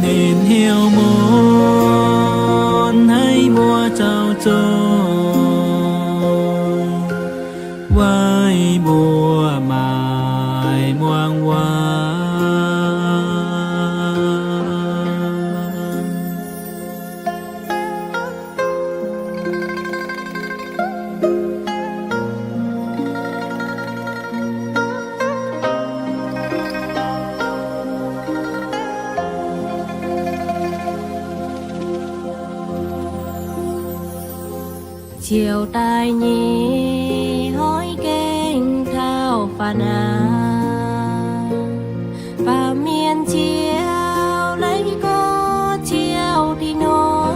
Benx hnyouv mun haiv mbuo zoux zuqc, weic mbuo maaih muangx waac. Ziouc daaih nyei hnoi gengh taux faanv aqv. Baamh mienh ziouc leiz gorx ziouc dingh nor,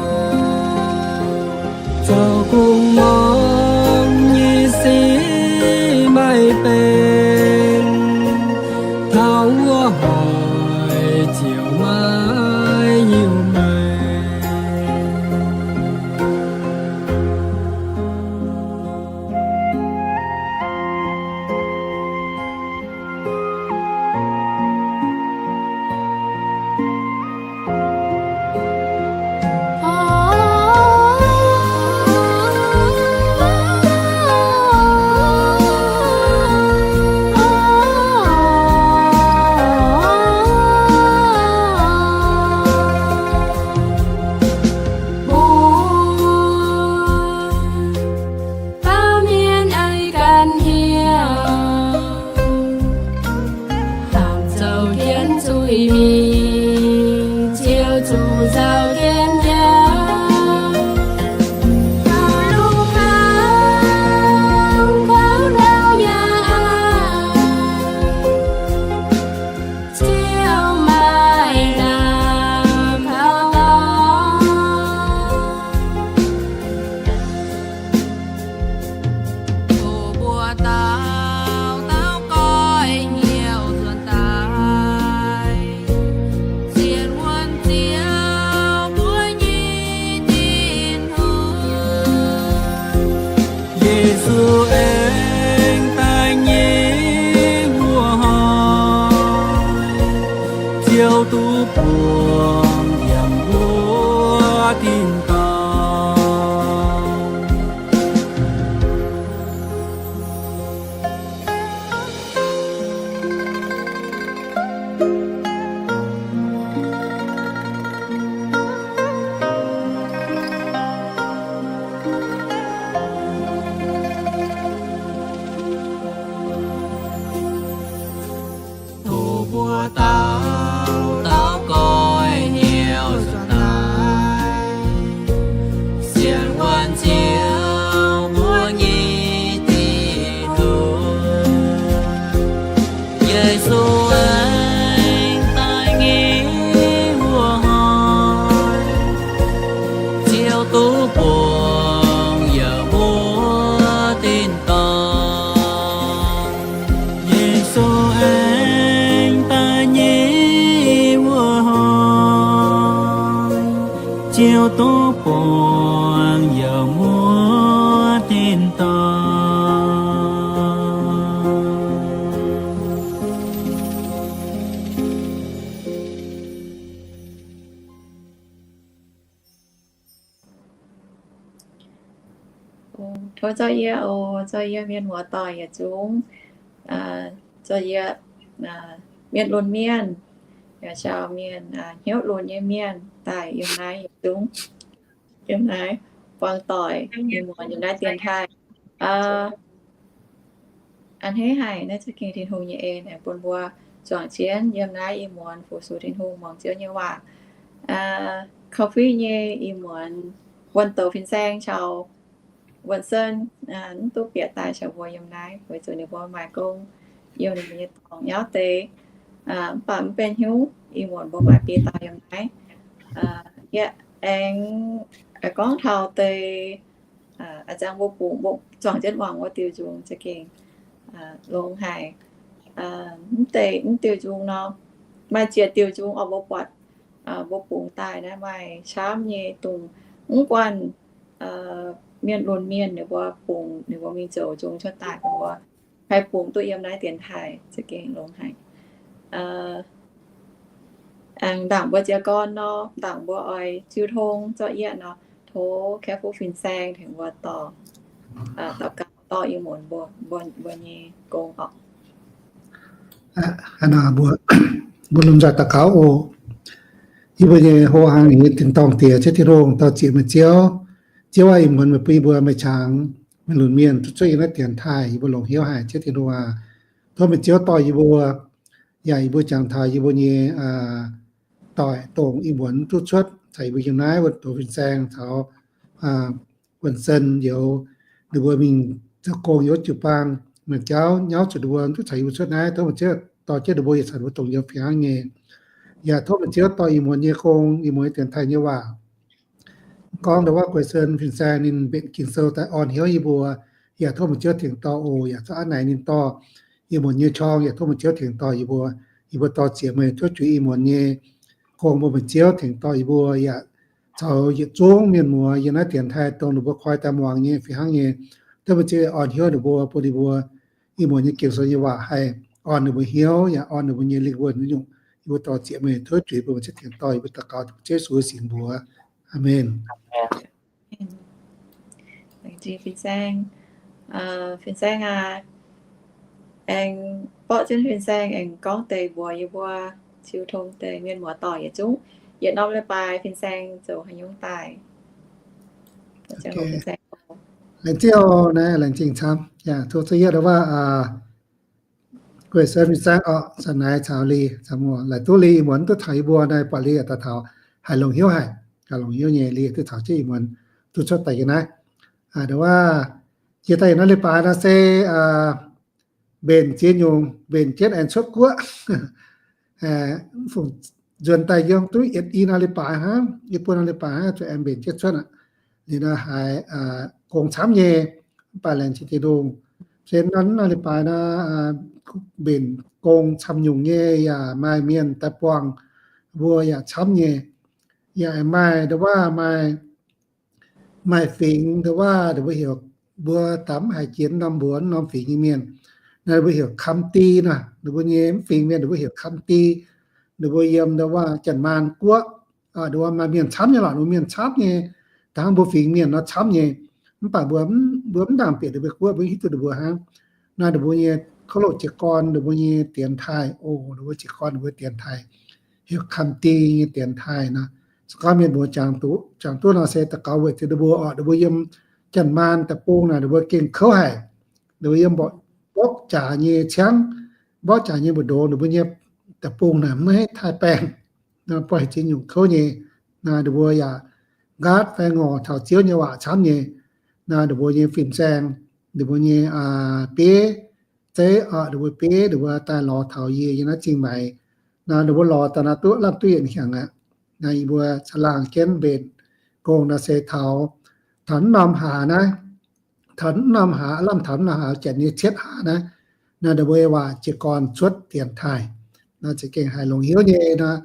zoux gong-morng nyei sic maaih benx, taux wuov hoic ziouc maiv hiuv meih. Baamh mienh aengx ganh hnyouv, hnamv zoux jienv zuiz mingh, ziouc zuqc nzauh jienv nyei. Taux lungh ndorm kouv ndau yaac aqc, ziouc maaih naamh kaux lorz. Tov mbuo dauh dauh goiv hnyouv nzuonx daaih, sienx wuonx Ziouv mbuo nyei Tin-Hungh. Yesu aengx daaih nyei wuov hnoi, Ziouv duqv buangh yiem wuov tin-dorngh. Tov mbuo dauh dauh goiv hnyouv nzuonx daaih, sienx wuonx Ziouv mbuo nyei Tin-Hungh. Yesu aengx daaih nyei wuov hnoi, Ziouv duqv buangh yiem wuov tin-dorngh. Yesu aengx daaih nyei wuov hnoi, Ziouv duqv buangh yiem wuov tin-dorngh. Tov zorqv yie oc, zorqv yie mienh muoz-doic yietc zungv, zorqv yie mienh lunx mienh, yaac caux mienh hnyouv lunx nyei mienh daaih yiem naaiv yietc zungv, yiem naaiv buangh doic, yiem muonz yiem naaiv dienx taaih. A'hneiv haic naaiv za'gengh Tin-Hungh nyei en aengx bun mbuo zuangx jienv yiem naaiv ih muonz fu-sux Tin-Hungh muangx Ziouv nyei waac. Korv-fiqv nyei ih muonz wuonh douz fin-saeng caux wuonh sen mv duqv bieqc daaih caux mbuo yiem naaiv, weic zuqc ninh mbuo maaih gong yiem ninh mbuo nyei dorngx nyauv deix. Mv baac mv benx hnyouv, ih muonz mbuo maaih biei dauh yiem naaiv. Yie aengx gorngv taux deix a'jangv mbuo bungx, mbuo zuangx jienv muangx wuov diuh nzung za'gengh longx haic. Mv deix mv diuh nzung nor, maaih ziex diuh nzung oc mbuo buatc, mbuo bungx daaih naaiv maaih camv nyei dongh mv guanh mienh lunx mienh ninh mbuo bungx, ninh mbuo mingh zoux nzung cuotv daaih bun mbuo haih bungx duqv yiem naaiv dienx taaih za'gengh longx haic. aengx ndaangc mbuo jiez gorn nor, ndaangc mbuo oix jiu tong zorqv yietv nor, tov Careful Fin-Saeng tengx mbuo dorh, daux gaux dorh ih muonz mbuo, mbuo, mbuo nyei gong oc. Mbuo lomh nzoih daux gaux oc. Yie mbuo nyei hlo hnangv nyei tin-dorngh Diex, Ziouv Tin-Hungh, dor-ziec meih Ziouv. Ziouv aac, ih muonz meih bun yie mbuo meih qangx meih lunx mienh duqv cuotv yiem naaiv dienx taaih, yie mbuo longc hnyouv haic, Ziouv Tin-Hungh aac. Tov meih Ziouv dorh yie mbuo, yaac yie mbuo jangx taux yie mbuo nyei doic dongh ih muonz duqv cuotv caux yie mbuo yiem naaiv wuov douz fin-saeng caux wuonh sen youz, ninh mbuo mingh zoux gong yiem wuov jiu-baang, meih jauv nyauv zuqc ninh mbuo duqv caux yie mbuo cuotv naaiv. Tov meih Ziouv dorh jienv ninh mbuo yietc zanc mbuo dongh yiem fih hnangv nyei. Yaac tov meih Ziouv dorh ih muonz nyei gong, ih muonz nyei dienx taaih nyei waac, gorngv ndau wuov guei sen fin-saeng ninh mbenc Ging-Sou daaih orn hnyouv yie mbuo. Yaac tov meih Ziouv tengx dorh oc. Yaac tov aav naaic ninh dorh ih muonz nyei qorng, yaac tov meih Ziouv tengx dorh yie mbuo. Yie mbuo dor-ziec meih tov juix ih muonz nyei gong mbuo, meih Ziouv tengx dorh yie mbuo yaac caux yietc zungv mienh muoz yiem naaiv dienx taaih dongh ninh mbuo koi daaih muangx nyei fih hnangv nyei. Tov meih Ziouv orn hnyouv ninh mbuo, bun ninh mbuo ih muonz nyei Ging-Sou nyei waac haih orn ninh mbuo hnyouv, yaac orn ninh mbuo nyei lingh wuonh nyungc. Yie mbuo dor-ziec meih tov juix bun meih Ziouv tengx dorh. Yie mbuo daux gaux dengh Ziouv Yesu nyei mingh mbuox. Aamen. Laengz zingh fin-saeng. Fin-saeng aac, aengx borqv jienv fin-saeng aengx gorngv deix mbuox yie mbuo jiu tong deix mienh muoz doic yietc zungv. Yietc norm leiz-baaix fin-saeng zoux haaix nyungc daaih? Laengz zingh naaiv, laengz zingh camv. Yaac tov zuqc yietv waac guei sen fin-saeng orqc, zanc naaiv caux Li, caux muoz laaic duqv Li ih muonz duqv taux yie mbuo naaiv, buatc Li yaac daaih taux haiz longc hnyouv haic, gaax longc hnyouv nyei. Li duqv taux jienv ih muonz duqv cuotv daaih yiem naaiv. Ndongc wuov jiex daaih yiem naaiv leiz-baaix nor se mbenc ziex nyungc, mbenc jienv aengx cuotv guoqv. Fungc nzuonx daaih yiem duqv yietc i norm leiz-baaix hnangv, i buo norm leiz-baaix hnangv zuqc aengx mbenc jienv cuotv aqv. Liuz nor haiz gong camv nyei, mv baac laengz zingh Tin-Hungh, se norm leiz-baaix nor mbenc gong camv nyungc nyei, yaac maaih mienh daaih buangh mbuo yaac camv nyei. Yaac maaih ndongc wuov maaih maaih fingx ndongc wuov, ninh mbuo heuc, mbuo daaih mv haiz jiex norm mbuox norm fingx nyei mienh, naaiv ninh mbuo heuc county nor, ninh mbuo nyei mv fingx mienh ninh mbuo heuc county. Ninh mbuo yiem ndongc wuov Janx-Maanc guoqv, ndongc wuov maaih mienh camv nyei lorqc, ninh mbuo mienh camv nyei, da'hnangv mbuo fingx mienh nor camv nyei. Mv baac mbuo, mbuo mv nangc bieqc ninh mbuo guoqv, mbuo hiuv duqv ninh mbuo hnangv. Naaiv ninh mbuo nyei ครอบครัว jiez gorn, ninh mbuo nyei dienx taaih oc, ninh mbuo jiez gorn ninh mbuo dienx taaih, heuc county nyei dienx taaih nor. Se gorngv mienh muoz jangx duqv, jangx duqv nor se daux gaux weic zuqc ninh mbuo orqc, ninh mbuo yiem Janx-Maanc deic-bung naaic ninh mbuo gengh kouv haic. Ninh mbuo yiem mborqv jaax nyei ciangv, mborqv jaax nyei mbu'ndongx, ninh mbuo nyei deic-bung naaic maiv haih baengh, buatc ziex nyungc kouv nyei. Naaiv ninh mbuo yaac nqaatv fai ngorc taux Ziouv nyei waac camv nyei. Naaiv ninh mbuo nyei fin-saeng, ninh mbuo nyei bieiv zeiv, ninh mbuo bieiv ninh mbuo daaih lorz taux yie yiem naaiv zingh maix. Naaiv ninh mbuo lorz daaih naaiv duqv lamh duqv yienc hnyangx aqv. Naaiv yie mbuo caangh laangh jienv mbenc gong naaiv se taux, taux mv norm hlaax naaiv, taux mv norm hlaax, lamh taux mv norm hlaax, janx nyei cietv hlaax naaiv, naaiv ninh mbuo waac jiez gorn cuotv dienx taaih. Naaiv za'gengh haiz longc hnyouv nyei nor,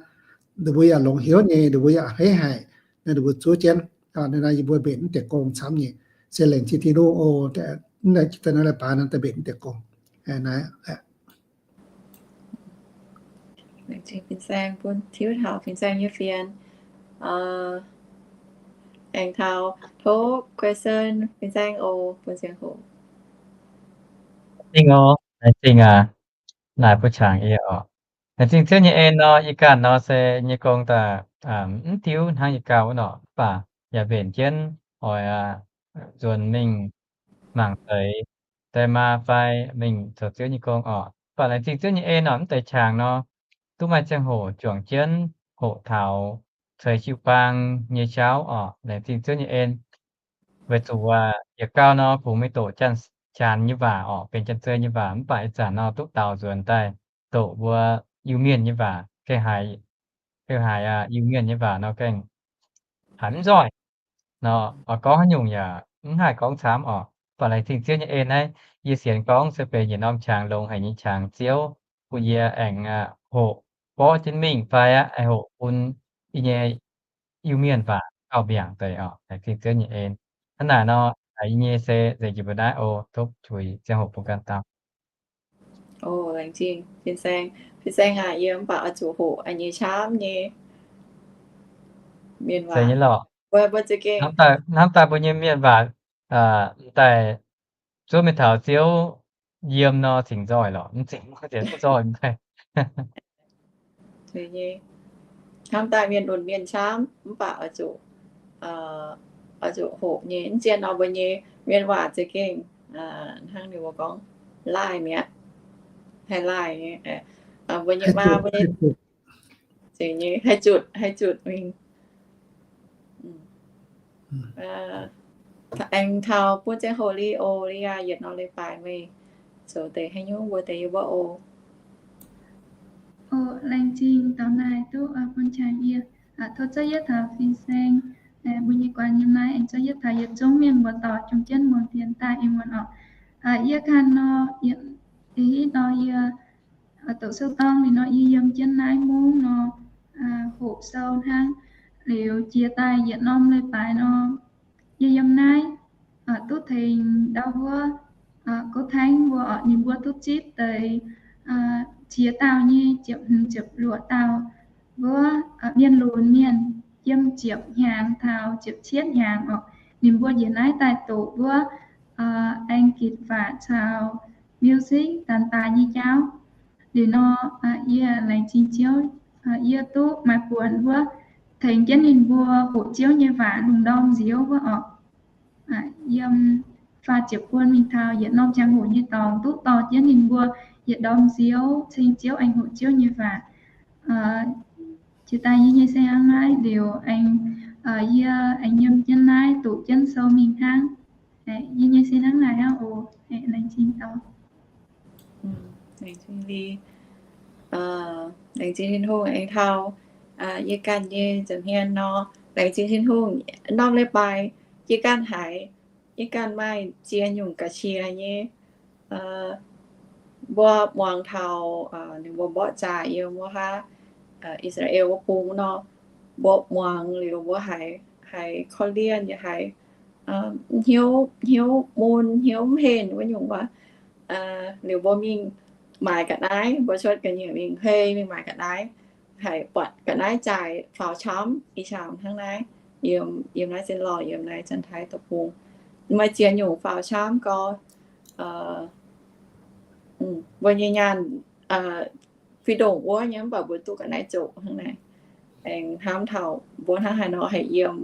ninh mbuo yaac longc hnyouv nyei, ninh mbuo yaac hneiv haic. Naaiv ninh mbuo zuov jienv, naaiv yie mbuo mbenc mv deix gong camv nyei. Se laengz zingh Tin-Hungh oc, naaiv leiz-baaix nor daaih mbenc mv deix gong. Naaiv Laengz zingh fin-saeng bun tiuv taux fin-saeng nyei fienx. Aengx taux tov question fin-saeng oc, bun ziangh hoc. Zingh oc, laengz zingh aac, naaic mbuo qangx yie oc. Laengz zingh Ziouv nyei en nor, yie ganh nor se nyei gong daaih mv diuv hnangv yie gauh wuov norqc, mv baac yaac mbenc jienv oix nzuonx mingh mangc deix daaih maa fai mingh zoux Ziouv nyei gong orqc. Mv baac laengz zingh Ziouv nyei en orqc, mv deix qangx nor duqv maaih ziangh hoc juangc jienv hoqc taux ceix jiu-baang nyei jauv orqc. Laengz zingh Ziouv nyei en. Weic zuqc aac, yietc gauh nor kungx mingh doqc Janx-Janx nyei waac orqc, benx Janx-Zei nyei waac, mv baac ih zanc nor duqv daaux nzuonx daaih doqc mbuo Iu-Mienh nyei waac, gengh haiz, gengh haiz Iu-Mienh nyei waac nor gengh haiz mv nzoih nor, oix gorngv haaix nyungc yaac mv haih gorngv camv orqc. Mv baac laengz zingh Ziouv nyei en naaiv, yie sienx gorngv se benx yietc norm qangx longx haic nyei qangx Ziouv bun yie aengx hoqc borqv jienv mingh fai aqv, aengx hoqc bun yie nyei Iu-Mienh waac gauh mbiaangc deix orqc. Laengz zingh Ziouv nyei en. Hnangv naaic nor, yie nyei se nzengc jiex mbuo naaiv oc. Tov juix ziangh hoc bun ganh dauh. O, laengz zingh fin-saeng. Fin-saeng aac, yie mv baac oix zuqc hoqc nyei camv nyei mienh waac. Mbuo za'gengh hnamv daaih mbuo nyei mienh waac daaih zuov mingh taux Ziouv yiem nor cingx nzoih lorqc, mv cingx mv nzoih. Hnamv daaih mienh lunx mienh camv, mv baac oix zuqc, oix zuqc hoqc nyei. Mv zien nor mbuo nyei mienh waac za'gengh hnangv ninh mbuo gorngv laaih mi'aqv, haih laaih nyei. Mbuo nyei maa mbuo nyei, haih zutc, haih zutc mingh. Aengx taux bun ziangh hoc li oc, li aa yietc norm leiz-baaix meih zoux deix haaix nyungc mbuox deix yie mbuo oc. O, laengz zingh taux naaic duqv bun qangx yie. Tov zorqv yietv taux fin-saeng mbuo nyei guanh yiem naaiv, aengx zorqv yietv taux yietc zungv mienh mbuo dorh jomc jienv muangx dienx daaih ih muonz oc. Yie ganh nor, ih hitv nor yie doqc sou dorng liuz nor yie yiem jienv naaiv mungv nor hoqc sou hnangv. Liuz jiex daaih yietc norm leiz-baaix nor, yie yiem naaiv duqv tengx ndau wuov Gouv Taengv mbuo oc, ninh mbuo duqv zipv deix ziex dauh nyei ziepc hmz ziepc luoqc dauh wuov mienh lunx mienh, yiem ziepc hnyangx taux ziepc cietv hnyangx oc. Ninh mbuo njiec naaiv daaih doqc wuov Ang-gitc waac caux music daanx daaix nyei jauv. Liuz nor, yie laengz zingh Ziouv, yie duqv maaih buonc wuov tengx jienv ninh mbuo hoqc Ziouv nyei waac lungh ndorm nziouv wuov oc. Yiem faah ziepc buon mingh taux yietc norm ziangh hoc nyei dorngx duqv dorh jienv ninh mbuo yietc ndorm nziouv ceng Ziouv, aengx hoqc Ziouv nyei waac. Jiex daaih yie nyei se hnangv naaiv liuz aengx, yie aengx yiem jienv naaiv doqc jienv sou mingh hnangv. Yie nyei se hnangv naaiv hnangv oc. Laengz zingh dorh. Laengz zingh Tin-Hungh aengx taux yie ganh nyei nza'hmien nor. Laengz zingh Tin-Hungh, norm leiz-baaix yie ganh haiz, yie ganh maaih ziex nyungc ga'qiex nyei. Mbuo muangx taux ninh mbuo mborqv zaaix yiem wuov haav, I^saa^laa^en wuov bung nor, mbuo muangx liuz mbuo haiz, haiz korv-lienh yaac haiz hnyouv, hnyouv mun, hnyouv mv henh wuov nyungc wuov. Liuz mbuo mingh maaiz ga'naaiv, mbuo cuotv ga'nyiec mingh hei mingh maaiz ga'naaiv, haiz buatc ga'naaiv zaaic faaux camv, ih zanc hnangv naaiv, yiem, yiem naaiv Zinh Lorh, yiem naaiv Janx-Taiv deic-bung, maaih ziex nyungc faaux camv gorx. Mbuo nyei nyaanh fih ndongc wuov nyei, mv baac mbuo duqv ga'naaiv zoqc hnangv naaic. Aengx hnamv taux mbuo hnangv haaix nor haih yiem,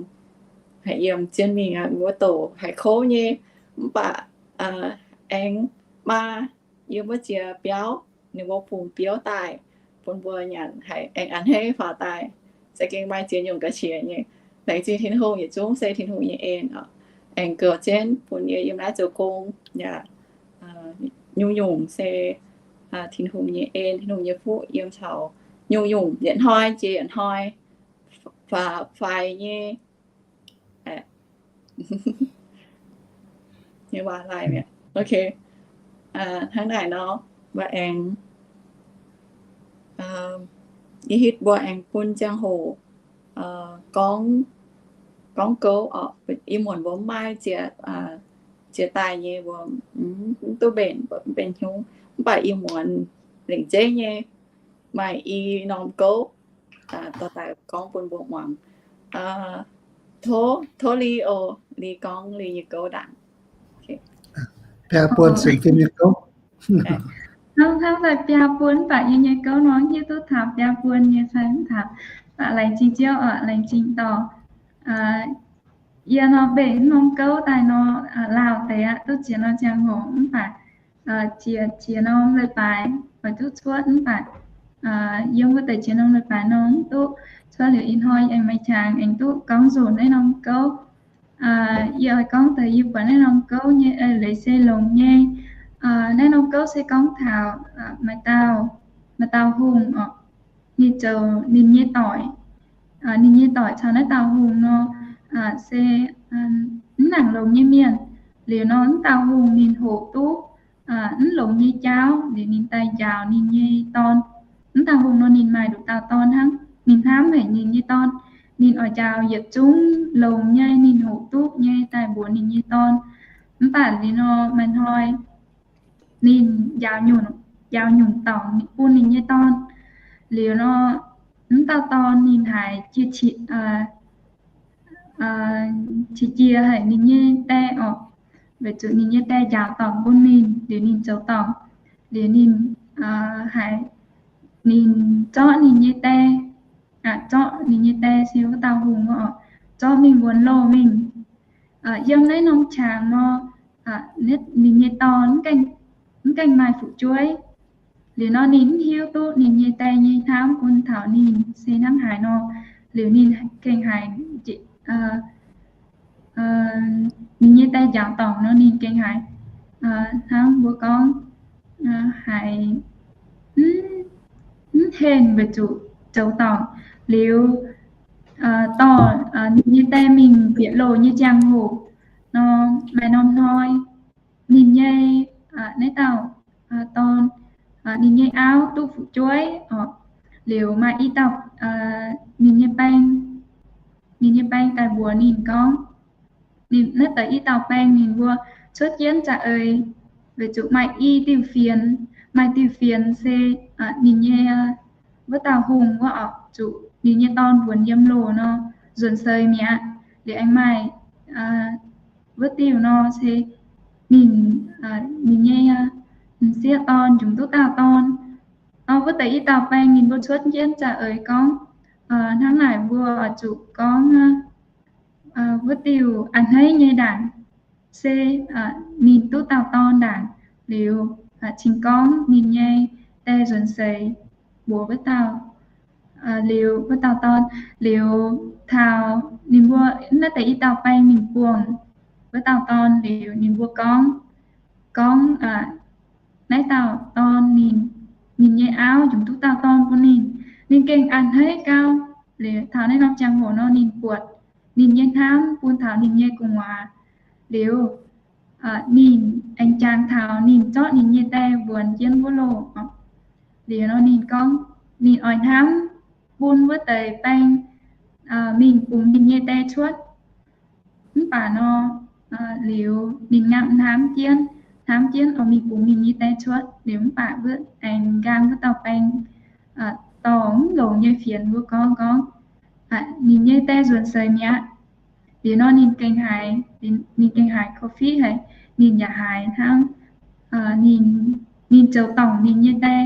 haih yiem zien mingh aqv, mbuo doqc haiz kouv nyei, mv baac aengx maa yiem wuov ziex biauv, ninh mbuo bungx biouv daaih bun mbuo nyanc, haiz aengx a'hneiv faaux daaih. Za'gengh maaih ziex nyungc ga'qiex nyei. Laengz zingh Tin-Hungh, yietc zungv se Tin-Hungh nyei en oc. Aengx goux jienv bun yie yiem naaiv zoux gong yaac nyungc-nyungc se Tin-Hungh nyei en, Tin-Hungh nyei fuqv yiem caux nyungc-nyungc yietc hnoi jiex yietc hnoi faix nyei. Nyei waac laai mi'aqv. Ok. Hnangv naaic nor, mbuo aengx, ih hitv mbuo aengx bun ziangh hoc gorngv, gorngv gouv oc. Ih muonz mbuo mv maaih ziex, ziex daaih nyei, mbuo mv duqv mbenc, mv benx hnyouv. Mv baac ih muonz lengc zeiv nyei maaih i norm gouv dorh daaih gorngv bun mbuo muangx. Tov, tov Li oc, Li gorngv Li nyei gouv ndaangc. Biaa buon sienx fim nyei gouv. Hnangv, hnangv daaih biaa buon, mv baac yie nyei gouv nor hiuv duqv taux biaa buon nyei fai mv taux. Mv baac laengz zingh Ziouv oc, laengz zingh dorh. Yie nor mbenc norm gouv daaih nor, lauh deix aqv, duqv ziex norm ziangh hoc, mv baac ziex, ziex norm leiz-baaix oix duqv cuotv, mv baac yiem wuov deix ziex norm leiz-baaix nor mv duqv cuotv liuz ih hnoi aengx maaih qangx aengx duqv gorngv nzunc naaiv norm gouv. Yie oix gorngv deix yie buatc naaiv norm gouv nyei eix leiz se longx nyei. Naaiv norm gouv se gorngv taux maaih dauh, maaih dauh hungh oc, ninh zoux ninh nyei doic, ninh nyei doic caux naaiv dauh hungh nor se mv nangc longx nyei mienh. Liuz nor mv dauh hungh ninh hoqc duqv mv longx nyei jauv, liuz ninh daaih njaaux ninh nyei dorn. Mv dauh hungh nor ninh maaih nduqc dauh dorn hnangv. Ninh hnamv haic ninh nyei dorn, ninh oix njaaux yietc zungv longx nyei ninh hoqc duqv nyei daaih mbuox ninh nyei dorn. Mv baac liuz nor maaih hnoi ninh njaaux nyunc, njaaux nyungc dorngc bun ninh nyei dorn. Liuz nor, mv dauh dorn ninh haiz jiex qiex jiex haic ninh nyei die orqc, weic zuqc ninh nyei die njaaux dorngc bun ninh, liuz ninh zoux dorngc, liuz ninh haiz ninh zorqv ninh nyei die, zorqv ninh nyei die se wuov dauh hungh wuov orqc, zorqv mingh wuonx loh mingh. Yiem naaiv norm qangx nor, ninh nyei dorn mv gaengh maaih fu'jueiv. Liuz nor ninh mv hiuv duqv ninh nyei die nyei hnamv bun taux ninh se hnangv haaix nor. Liuz ninh gengh haiz ninh nyei die njaaux dorngc nor ninh gengh haiz hnangv mbuo gorngv haiz mv henh weic zuqc zoux dorngc. Liuz dorh ninh nyei die mingh bieqc loh nyei ziangh hoc nor, maaih norm hnoi ninh nyei naaiv dauh dorn, ninh nyei auv duqv fu'jueiv orqc. Liuz maaih i dauh ninh nyei baeng, ninh nyei baeng daaih mbuox ninh gorngv, naaiv deix i dauh baeng ninh mbuo cuotv jienv za'eix, weic zuqc maaih i diuh fienx, maaih diuh fienx se ninh nyei wuov dauh hungh wuov orqc, zuqc ninh nyei dorn mbuonx yiem loh nor nzuonx seix mi'aqv. Liuz aengx maaih wuov diuh nor se ninh, ninh nyei m'sieqv dorn jomc duqv dauh dorn. Wuov deix i dauh baeng ninh mbuo cuotv jienv za'eix gorngv, hnangv naaic mbuo oix zuqc gorngv wuov diuh a'hneiv nyei ndaangc se ninh duqv dauh dorn ndaangc. Liuz cingx gorngv ninh nyei die nzuonx seix mbuox wuov dauh, liuz wuov dauh dorn, liuz taux ninh mbuo naaiv deix i dauh baeng ninh buangh wuov dauh dorn liuz ninh mbuo gorngv, gorngv naaiv dauh dorn ninh, ninh nyei auv jomc duqv dauh dorn bun ninh. Ninh gengh a'hneiv gau. Liuz taux naaiv norm ziangh hoc nor ninh buatc ninh nyei hnamv bun taux ninh nyei gu'nguaaz. Liuz ninh aengx jangx taux ninh zorqv ninh nyei die mbuonx jienv wuov loh. Liuz nor ninh gorngv ninh oix hnamv bun wuov deix baeng mingh bungx ninh nyei die cuotv. Mv baac nor, liuz ninh ngangh hnamv jienv, hnamv jienv oix mingh bungx ninh nyei die cuotv. Liuz mv baac wuov aengx nqaang wuov dauh baeng dorh mv longx nyei fienx mbuo gorngv, gorngv ninh nyei die nzuonx seix mi'aqv. Liuz nor ninh gengh haiz, ninh gengh haiz korv-fiqv haic. Ninh yaac haiz hnangv ninh zoux dorngc ninh nyei die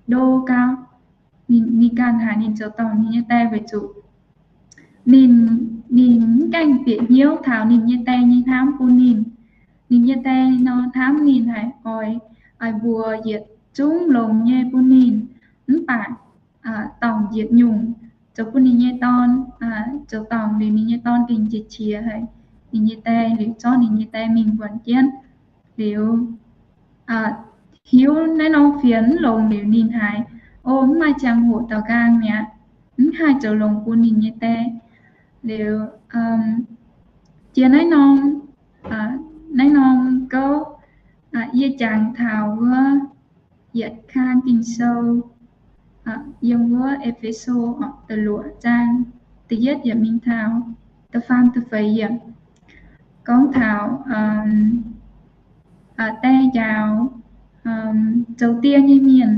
ndo gau. Ninh ganh haiz ninh zoux dorngc ninh nyei die weic zuqc ninh, ninh mv gaengh bieqc hnyouv taux ninh nyei die nyei hnamv bun ninh. Ninh nyei die nor hnamv ninh haic, oix, oix mbuox yietc zungv longx nyei bun ninh. Mv baac dorngc yietc nyungc zoux bun ninh nyei dorn, zoux dorngc liuz ninh nyei dorn gengh jiex qiex haic ninh nyei die, liuz zorqv ninh nyei die mingh mbuonx jienv. Liuz hiuv naaiv norm fienx mv longx liuz ninh haiz, o, mv maaih ziangh hoc daux nqaang mi'aqv, mv haih zoux longx bun ninh nyei die. Liuz jiex naaiv norm, naaiv norm gouv yie jangx taux wuov yietc kang Ging-Sou, yiem wuov E^fe^so da'luoqc zaang da'yietv yiemc mingh taux da'faam da'feix yiemc, gorngv taux die njaaux zoux die nyei mienh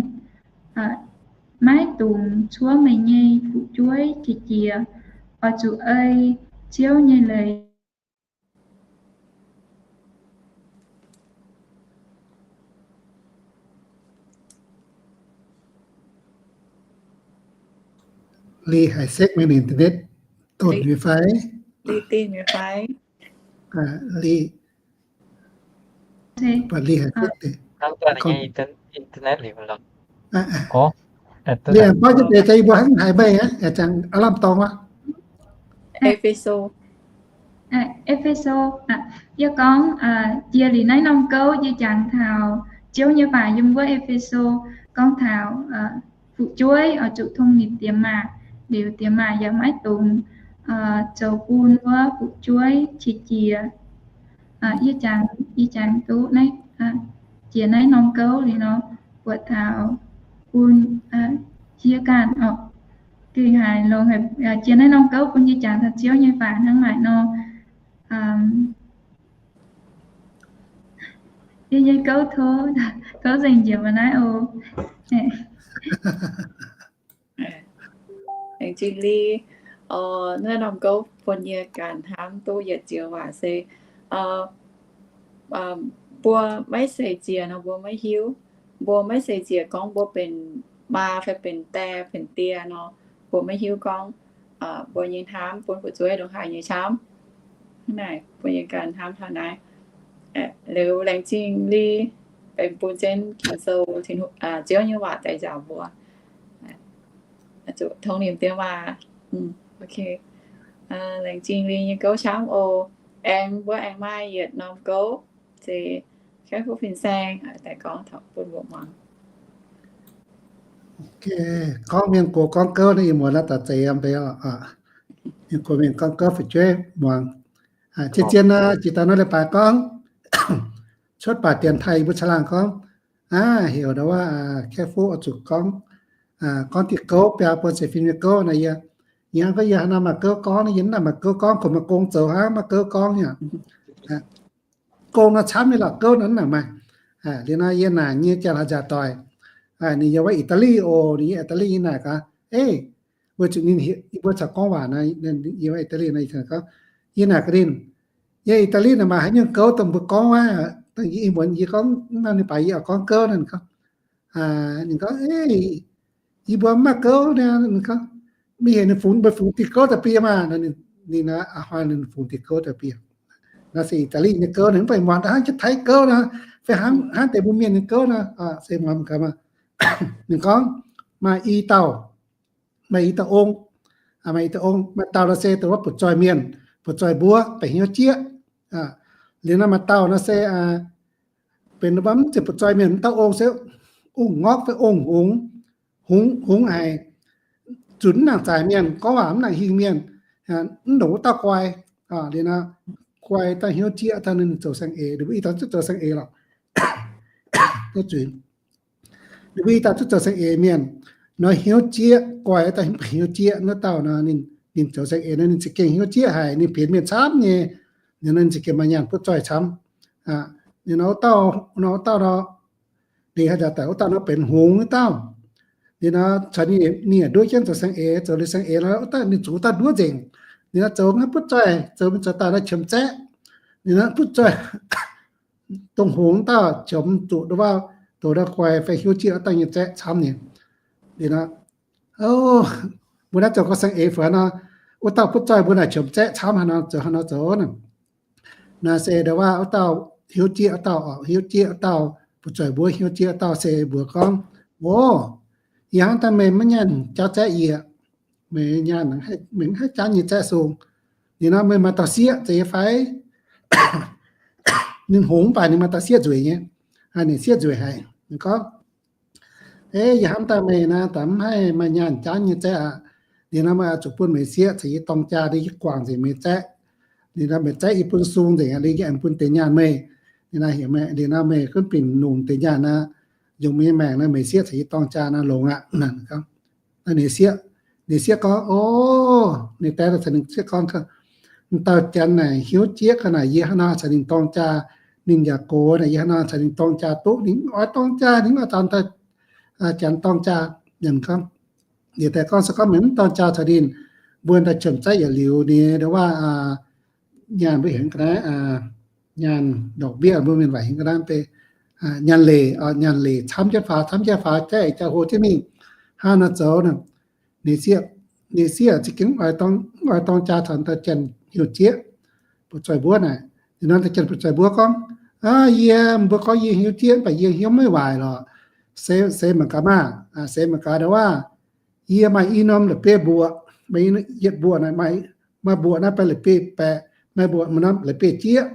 maiv dungx cuov meih nyei fu'jueiv qiex jiez, oix zuqc ei Ziouv nyei leiz. Li haiz sekv mingh internet dotv nyei fai? Li dinh nyei fai? Li, baac li haiz sekv deix. Internet liuz lorqc. Li baav jienv deix, yie mbuo hnangv haiz meih aqv, aengx lamh dorngx aqv. E^fe^so. E^fe^so, yie gorngv jiex liuz naaiv norm gouv yie jangx taux Ziouv nyei waac yiem wuov E^fe^so gorngv taux fu'jueiv oix zuqc tong ninh diex maac, liuz diex maac yaac maiv dungx zoux bun wuov fu'jueiv qiex jiez. Yie jangx, yie jangx duqv naaiv, jiex naaiv norm gouv liuz nor, buatc taux bun yie ganh oc, gengh haiz longx haic. Jiex naaiv norm gouv bun yie jangx taux Ziouv nyei waac hnangv naaic nor. Yie nyei gouv tov, tov nzengc njiec mangc naaiv oc. Laengz zingh Li, naaiv norm gouv bun yie ganh hnamv duqv yietc joux waac se, mbuo maiv seix ziec nor mbuo maiv hiuv. Mbuo maiv seix ziec gorngv mbuo benx maa fai benx die benx die nor, mbuo maiv hiuv gorngv mbuo nyei hnamv bun fu'jueiv ndongc haaix nyei camv. Hnangv naaic mbuo nyei ganh hnamv taux naaiv. Liuz laengz zingh Li benx bun jienv Ging-Sou, Ziouv nyei waac daaih njaaux mbuo. Zuqc tongx nimc diex maac. Laengz zingh Li nyei gouv camv oc. Aengx mbuo aengx maaih yietc norm gouv, se Kaiv Fuqv Fin-Saeng daaih gorngv taux bun mbuo muangx. Gorngv mienh gox gorngv gouv naaiv, ih muonz naaiv daaih zeiz yiem mbe oc. Mienh gox mienh gorngv gouv fu'jueiv muangx. Zien-zien nor, jiex daaih nor leiz-baaix gorngv, cuotv baac dienx taaih yie mbuo caangh laangh gorngv, aav, heuc ndau wuov Kaiv Fuqv oix zuqc gorngv, gorngv diuh gouv biaa buonc seix fim nyei gouv naaiv. Yie, yie hnangv gorngv yie haaix nor maaih gouv gorngv, yie mv nangc maaih gouv gorngv, kungx maaih gong zoux hnangv, maaih gouv gorngv nyei. Gong nor camv nyei lorqc, gouv nor mv nangc maaih. Liuz nor yie naaic nyei janx-hlaax nzaaux doic, ninh yiem wuov Ii^daa^li oc, ninh yiem Ii^daa^li. Yie naaic gaax, ei, weic zuqc ninh, yie mbuo caux gorngv waac nor, yiem wuov Ii^daa^li nor, gorngv, yie naaic gaax ninh, yiem Ii^daa^li naaic maaih haaix nyungc gouv dongh mbuo gorngv wuov? Dongh yie ih muonz yie gorngv nor, ninh baac yie oix gorngv gouv nor, ninh gorngv, ninh gorngv, ei, yie mbuo mv maaih gouv nor, ninh gorngv, mingh heuc ninh fungx, mbuo fungx diuh gouv daaih bun yie maah. Ninh hnoi ninh fungx diuh gouv daaih bun yie. Naaiv se Ii^daa^li nyei gouv, ninh mv baac muangx hnangv jienv Taiv gouv nor, fai hnangv, hnangv deix mbuo Mienh nyei gouv nor, se muangx gaax maah. Ninh gorngv, maaih i dauh, maaih i dauh ong, maaih i dauh ong, maaih dauh nor se dongh wuov butv-zoih mienh, butv-zoih mbuo, baeqc hnyouv jieqv. Liuz nor maaih dauh nor se benx mv zeiz butv-zoih mienh, m'dauh ong se ong-ngorqv fai ong-hungx, hungx, hungx haic, zunc mv nangc zaic mienh, gorngv waac mv nangc hingh mienh, mv longc wuov dauh guai. Liuz nor guai daaih hnyouv jieqv, daaih ninh zoux saeng-eix, ninh mbuo i dauh zungv zoux saeng-eix lorqc. Ninh mbuo i dauh zungv zoux saeng-eix mienh, nor hnyouv jieqv, guai daaih hnyouv jieqv. Wuov dauh nor ninh zoux saeng-eix nor ninh za'gengh hnyouv jieqv haic, ninh benx mienh camv nyei. Liuz nor ninh za'gengh maaih nyaanh butv-zoih camv. Liuz nor wuov dauh, nor wuov dauh nor, ninh haaix zanc daaih wuov dauh nor benx hungx wuov dauh. Liuz nor caux ninh, ninh yaac nduov jienv zoux saeng-eix, zoux liuz saeng-eix nor wuov dauh ninh zuqc wuov dauh nduov nzengc. Liuz nor zoux maiv butv-zoih, zoux mingh zoux daaih nor qiemx zaeqv. Liuz nor butv-zoih dongh hungx dauh qiemx zuqc ndau wuov, dongh ndau guai fai hnyouv jieqv wuov dauh nyei zaeqv camv nyei. Liuz nor, mbuo naaiv zoux gau saeng-eix fai nor, wuov dauh butv-zoih mbuo naaic qiemx zaeqv camv haaix nor zoux, haaix nor zoux nor. Naaiv se ndau wuov, wuov dauh hnyouv jieqv, wuov dauh oc, hnyouv jieqv wuov dauh, butv-zoih mbuo hnyouv jieqv wuov dauh se mbuox gorngv, o, yie hnamv daaih meih maiv nyaanh jaauv zaeqv yie, meih nyaanh, meih mv haih jaauv nyei zaeqv sung. Liuz nor meih maaih dauh sieqv zeiz nyei fai? Ninh hungx mv baac ninh maaih dauh sieqv nzueic nyei. Ninh sieqv nzueic haic. Ninh gorngv, ei, yie hnamv daaih meih naaiv daaih mv haih maaih nyaanh jaauv nyei zaeqv aqv. Liuz nor meih oix zuqc bun meih sieqv caux yie dorng jaa, yie guangc nzengc meih zaeqv. Liuz nor meih zaeqv yie bun sung nzengc aqv, liuz yie aengx bun deix nyaanh meih. Liuz nor heuc meih, liuz nor meih gunv binc longc deix nyaanh nor, yungz meih nyei maengc nor, meih sieqv caux yie dorng jaa nor longx aqv. Naaiv ninh sieqv, ninh sieqv gorngv, o, ninh dae caux ninh sieqv gorngv, m'dauh janx naaic hnyouv jieqv ga'naaic yie hnangv nor caux ninh dorng jaa, ninh yaac gox naaic yie hnangv nor caux ninh dorng jaa duqv, ninh mv oix dorng jaa, ninh mv oix caux m'dauh janx dorng jaa. Ninh gorngv, ninh dae gorngv, se gorngv meih mv dorng jaa caux ninh, mbuo daaih qiemx zaeqv yietc liuz ninh ndau wuov nyaanh mbuo heuc ga'naaiv, nyaanh ดอกเบี้ย mbuo mienh waac heuc ga'naaiv deix nyaanh leic, nyaanh leic camv jienv faaux, camv jienv faaux, jaiv jaa hlo jienv mingh. Hnangv nor zoux, ninh sieqv, ninh sieqv za'gengh mv oix dorng jaa caux dauh janx hnyouv jieqv, butv-zoih mbuov naaic. Liuz nor dauh janx butv-zoih mbuov gorngv, aa, yie, mbuo gorngv yie hnyouv jieqv, mv baac yie hnyouv maiv waaic lorqc. Se, se mangc gaax maah, se mangc gaax ndau wuov, yie maaih i norm la'bieiv mbuoqc, maaih yietc mbuoqc naaic, maaih mbuoqc naaiv baeqv la'bieiv baeqc, maaih mbuoqc norm la'bieiv jieqv.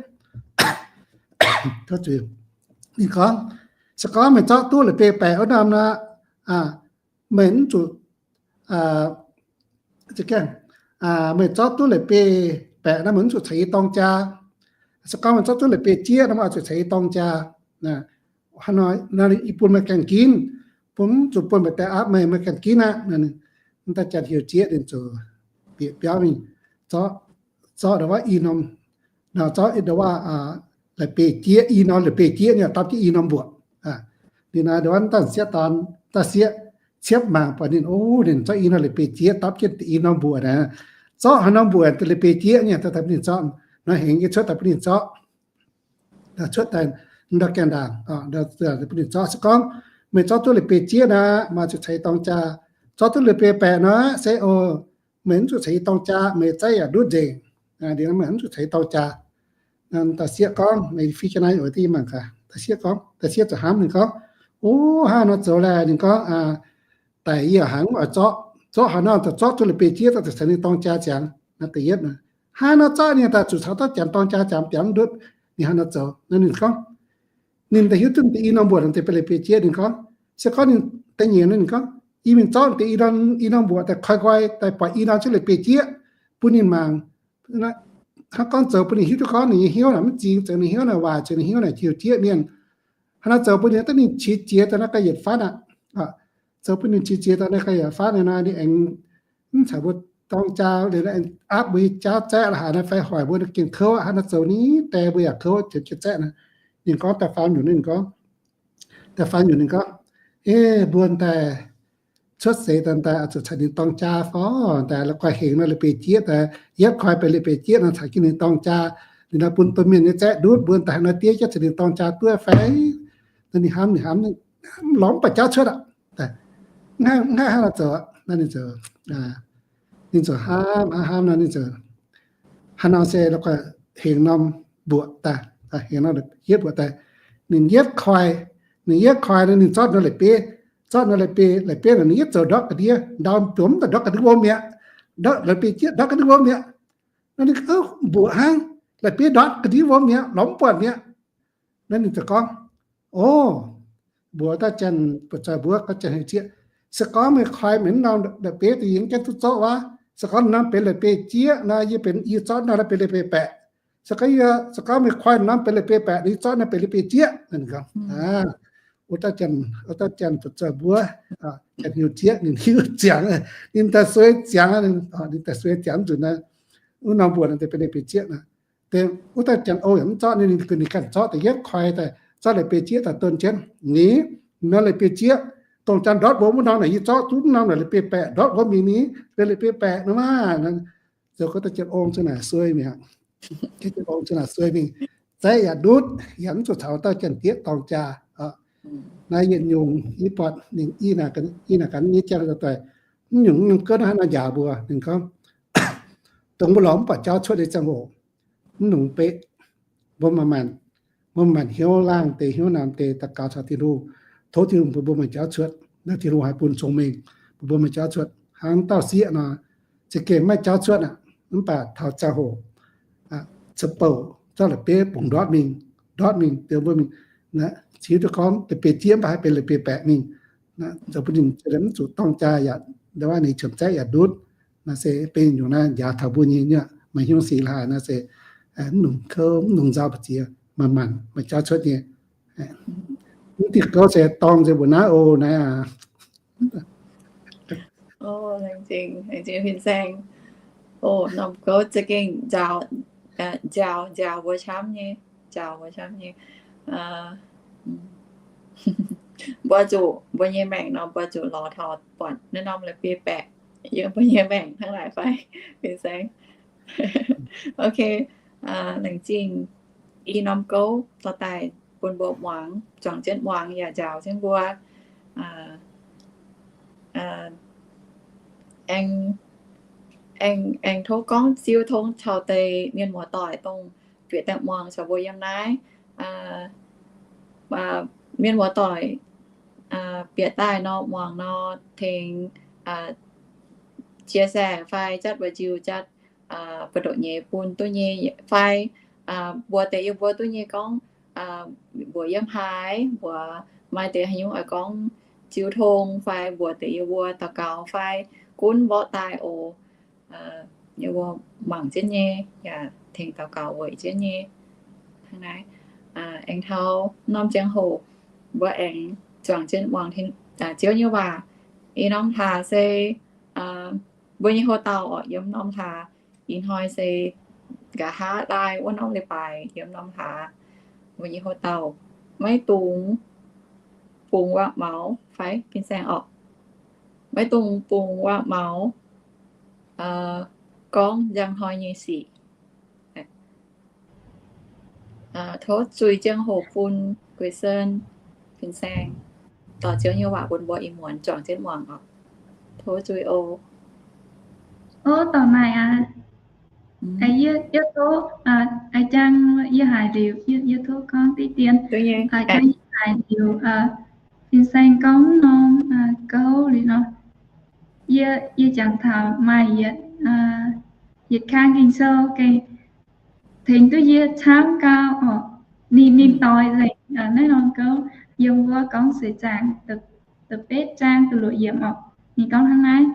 Ninh gorngv, se gorngv meih zorqv duqv la'bieiv baeqc wuov norm nor, meih mv zuqc, meih zorqv duqv la'bieiv baeqc nor, meih mv zuqc caux yie dorng jaa. Se gorngv meih zorqv duqv la'bieiv jieqv nor, meih oix zuqc caux yie dorng jaa. Hnangv nor, yie bun meih ganh ginv, bun mv zuqc bun meih daeh aapv meih, meih ganh ginv aqv. Daaih janx hnyouv jieqv ninh ziouc bieqc biauv mingh, zorqv, zorqv ndau wuov i norm, nor zorqv ndau wuov la'bieiv-jieqv, i norm la'bieiv-jieqv nyei dapv jienv i norm mbuoqc. Ninh naaiv ndorn daaih sieqv dorn, daaih sieqv ciepv mangc buatc ninh, o, ninh zorqv i norm la'bieiv-jieqv dapv jienv i norm mbuoqc naaic. Zorqv haaix norm mbuoqc la'bieiv-jieqv nyei daaih bun ninh zorqv, naaiv hengx nyei cuotv daaih bun ninh zorqv. Cuotv daaih ndau gaengh ndaangc, bun ninh zorqv. Se gorngv meih zorqv duqv la'bieiv-jieqv naaic, maaih zuqc caux i dorng jaa. Zorqv duqv la'bieiv-baeqc nor, se o, meih mv zuqc caux i dorng jaa, meih zaiv yaac ndutv nzengc. Meih mv zuqc caux i dorng jaa. Da'faanh sieqv gorngv, meih fih jienv naaiv oix dingh mangc gaax. Da'faanh sieqv gorngv, da'faanh sieqv ziouc hnamv ninh gorngv, o, hnangv nor zoux laeh. Ninh gorngv, daic yie hnangv oix zorqv, zorqv haaix norm daaih zorqv duqv la'bieiv-jieqv daaih caux ninh dorng jaa ziangx. Naaiv da'yietv, hnangv nor zorqv ninh daaih zuqc caux dauh janx dorng jaa ziangx biaux mv ndutv, ninh hnangv nor zoux. Naaiv ninh gorngv, ninh daaih hiuv duqv deix i norm mbuoqc daaih benx la'bieiv-jieqv. Ninh gorngv, se gorngv ninh da'nyeic, ninh gorngv, yie mingh zorqv deix i norm mbuoqc daaih koi nqoi daaih buatc i norm cuotv la'bieiv-jieqv bun ninh mangc. Hnangv gorngv zoux bun ninh hiuv duqv gorngv ninh nyei hnyouv naaic mv zingx, zoux ninh hnyouv naaic waaic, zoux ninh hnyouv naaic hiuv jieqv mienh. Hnangv naaiv zoux bun ninh daaih ninh qiex jiez daaih naaiv ga'yietc fatv aqv. Zoux bun ninh qiex jiez daaih naaiv ga'yietc fatv naaiv, ninh aengx mv caux mbuo dorng jaa liuz, aapv mbuo nyei jaauv zaeqv la'haaix naaiv fai hoic mbuo gengh kouv aqv. Hnangv naaiv zoux ninh die mbuo yaac kouv jiex zaeqv naaiv. Ninh gorngv da'faanh nyungc, ninh gorngv, da'faanh nyungc ninh gorngv, e, mbuo daaih cuotv seix daaih, daaih zuqc caux ninh dorng jaa fai daaih la'guaih hengx nor la'bieiv-jieqv daaih, yietv koi benx la'bieiv-jieqv nor caux jienv ninh dorng jaa, ninh naaiv bun domh mienh nyei zaeqv ndutv, mbuo daaih haaix nor diev jienv caux ninh dorng jaa duqv fai? Naaiv ninh hnamv, ninh hnamv, lorz mv baac jauv cuotv aqv. Mv haih hnangv nor zoux aqv. Naaiv ninh zoux, ninh zoux hnamv, hnamv, hnamv nor ninh zoux, haaix nor se la'guaih hengx norm mbuoqc daaih, hengx norm yietv mbuoqc daaih. Ninh yietv koi, ninh yietv koi nor ninh zorqv norm la'bieiv, zorqv norm la'bieiv, la'bieiv naaic ninh yietv zoux ndortv ga'ndiev, ndau jomc daaih ndortv ga'ndiev wuom mi'aqv. Ndortv la'bieiv jieqv ndortv ga'ndiev wuom mi'aqv. Naaiv ninh, mbuoqc hnangv, la'bieiv ndortv ga'ndiev wuom mi'aqv, lorz mv buatc mi'aqv. Naaiv ninh ziouc gorngv, o, mbuox dauh janx-buoz-zoih mbuo, gorngv janx-heuc jieqv, se gorngv meih koi mingh norm la'bieiv daaih yie mv gaengh duqv zorqv wuov. Se gorngv norm benx la'bieiv jieqv nor, yie benx, yie zorqv norm benx la'bieiv baeqc. Se gorngv, se gorngv meih koi norm benx la'bieiv baeqc, yie zorqv norm benx la'bieiv jieqv. Wuov dauh janx, wuov dauh janx-buoz-zoih mbuo, janx-heuc jieqv, ninh hiuv ziangx, ninh daaih suei ziangx, ninh daaih suei ziangx nzunc naaiv, wuov norm mbuoqc naaiv deix benx la'bieiv jieqv naaiv. Deix wuov dauh janx-oix yaac mv zorqv, ninh, ninh ganh zorqv da'yietv koi daaih, zorqv la'bieiv jieqv daaih donv jienv. Ni, nor la'bieiv jieqv, dongh janx ndortv wuom wuov norm naaic yie zorqv duqv, norm naaic la'bieiv baeqc ndortv wuom mingh ni, la'bieiv baeqc nor maah. Zoux gorngv da'jienv ong zunc naaic suei mi'aqv. Da'jienv ong zunc naaic suei mingh. Zaeqv yaac ndutv, yaac mv zuqc caux dauh janx-dieqv dorng jaa. Naaiv yietc nyungc yie buatc ninh, yie naaic gaax nyei janx-doic, mv nyungc norm gouv hnangv naaiv njaaux mbuo. Ninh gorngv, dongh mbuo lorz mv buatc jauv cuotv nyei ziangh hoc, mv nungx beqv, mbuo maaih maanc, mbuo maaih maanc hnyouv laangh deix hnyouv namx deix daux gaux caux Tin-Hungh, tov Tin-Hungh bun mbuo maaih jauv cuotv. Naaiv Tin-Hungh haih bun cong-mengh bun mbuo maaih jauv cuotv. Hnangv dauh sieqv nor, za'gengh maiv jauv cuotv aqv. Mv baac taux ziangh hoc, ceix bouc zorqv la'bieiv bungx ndortv mingh, ndortv mingh deix mbuo mingh, ziux duqv gorngv la'bieiv jieqv mv baac haih benx la'bieiv baeqc mingh. Zoux bun ninh mv zuqc dorng jaa yaac, ndau wuov ninh qiemx zaeqv yaac ndutv. Naaiv se benx nyungc naaiv njaaux taux mbuo nyei, maaih hnyouv sic la'haaix naaiv se mv nungx kouv, mv nungx nzauh mbu'ziex, maaih maanc maaih jauv cuotv nyei. Mv diuh gouv se dorng nzengc mbuo naaiv oc naaiv aac. Laengz zingh, laengz zingh fin-saeng. O, norm gouv za'gengh njaaux, njaaux, njaaux mbuo camv nyei, njaaux mbuo camv nyei. Mbuo zuqc, mbuo nyei maengc nor mbuo zuqc lorz taux buatc naaiv norm la'bieiv baeqc yiem mbuo nyei maengc hnangv naaic fai, fin-saeng? Ok, laengz zingh i norm gouv dorh daaih bun mbuo muangx, zuangx jienv muangx yaac njaaux jienv mbuo. Aengx, aengx, aengx tov gorngv jiu tong caux deix mienh muoz-doic dongh bieqc daaih muangx caux mbuo yiem naaiv. Mienh muoz-doic bieqc daaih nor muangx nor tengx chia sẻ fai jatv mbuox njiu jatv buoz-ndoqv nyei bun duqv nyei fai mbuox deix yiem mbuo duqv nyei gorngv mbuox yiem haaix, mbuox maaih deix haaix nyungc oix gorngv jiu tong fai mbuox deix yiem mbuo daux gaux fai gunv mborqv daaih oc. Yiem mbuo mangc jienv nyei yaac tengx daux gaux weic jienv nyei. Hnangv naaiv, aengx taux norm ziangh hoc mbuo aengx zuangx jienv muangx Ziouv nyei waac. Ih norm hlaax se mbuo nyei houx-dauh oc, yiem norm hlaax. Ih hnoi se nqa'haav laai wuov norm leiz-baaix yiem norm hlaax. mbuo nyei houv dauh, maiv dungx bungx waac-maux fai fin-saeng orqc. Maiv dungx bungx waac-maux gorngv njang hnoi nyei sic. Tov zuiz ziangh hoc bun Guix Sen, fin-saeng, dorh Ziouv nyei waac bun mbuo ih muonz juangc jienv muangx oc. Tov zuiz oc. Ov, dorh naaic aqv. Yie, yie tov, aa, jang yie haiz liuz, yie, yie tov gorngv diqv dien. Jang yie haiz liuz, fin-saeng gorngv norm gouv liuz nor, yie, yie jangx taux maaih yietc, yietc kang Ging-Sou gengh tengx duqv yie camv gau oc. Ninh, ninh doix nzengc naaiv norm gouv yiem wuov Gorngv Seix Zaangc da'betv zaang da'luoqc yiemc oc. Ninh gorngv hnangv naaiv,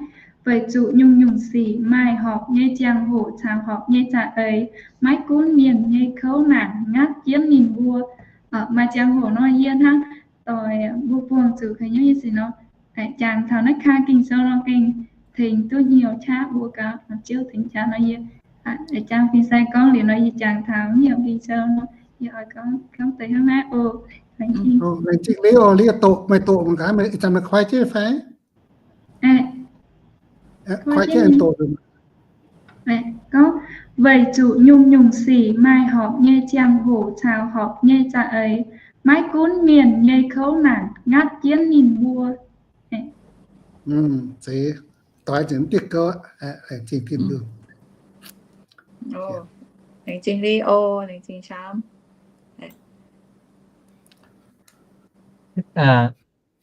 weic zuqc nyungc-nyungc sic maaih horpc nyei ziangh hoc caux horpc nyei za'eix, maiv gunv mienh nyei kouv naanc ngatv jienv ninh mbuo. Maaih ziangh hoc nor yie hnangv doix mbuo buangh zuqc haaix nyungc nyei sic nor, jangx taux naaiv kang Ging-Sou nor gengh tengx duqv hnyouv qaqv mbuo gaax, Ziouv tengx qaqv nor yie, jang fin-saeng gorngv liuz nor yie jangx taux hnyouv Ging-Sou nor, yie oix gorngv, gorngv deix hnangv naaiv oc. Laengz zingh. Laengz zingh Leo, Leo doqc, meih doqc mangc gaax, ih zanc meih koi jienv fai? Koi jienv doqc. Gorngv, weic zuqc nyungc-nyungc sic maaih horpc nyei ziangh hoc caux horpc nyei za'eix, maiv gunv mienh nyei kouv naanc ngatv jienv ninh mbuo. Zeiz, doix nzengc diuh gouv, laengz zingh Tin-Hungh. Laengz zingh Leo, laengz zingh camv.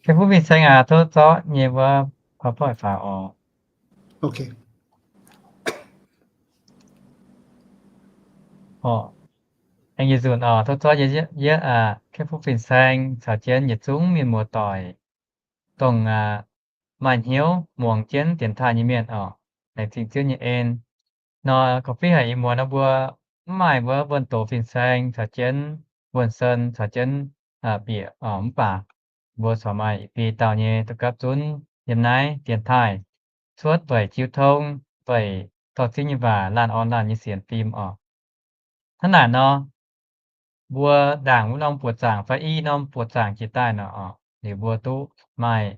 Kei fuqv fin-saeng aac, tov zorqv nyei wuov PowerPoint faaux oc. Aengx yietc nzunc oc, tov zorqv yie, kei fuqv fin-saeng caux jienv yietc zungv mienh muoz-doic, dongh maaih hnyouv muangx jienv dienx taaih nyei mienh oc. Laengz zingh Ziouv nyei en. Nor korv-fiqv haic ih muonz nor mbuo mv maaih wuov wuonh doz fin-saeng caux jienv wuonh sen caux jienv bieqc oc, mv baac mbuo corc maaih i biei dauh nyei doqc gapv zunv yiem naaiv dienx taaih, cuotv weic jiu tong, weic dorh Ziouv nyei waac laanh orn laanh nyei sienx fim oc. Hnangv naaic nor, mbuo ndaangc wuov norm buoqc zaangc fai i norm buoqc zaangc jiex daaih nor oc, liuz mbuo duqv maaih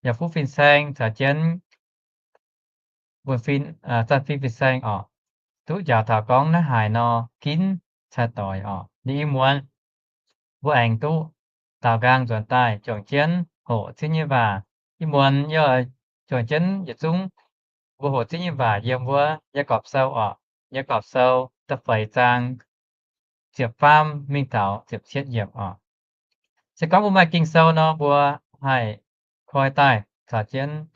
yaac fuqv fin-saeng caux jienv mbuo fin, zanc fin fin-saeng oc, duqv njaaux taux gorngv naaiv haaix nor ginv cai doix oc. Liuz ih muonz mbuo aengx duqv daaux nqaang nzuonx daaih juangc jienv hoqc Ziouv nyei waac. Ih muonz yie juangc jienv yietc zungv mbuo hoqc Ziouv nyei waac yiem wuov Yaagorpc Sou oc. Yaagorpc Sou da'feix zaang ziepc faam mingh taux ziepc cietv yiemc oc. Se gorngv mbuo maaih Ging-Sou nor, mbuo haih koi daaih caux jienv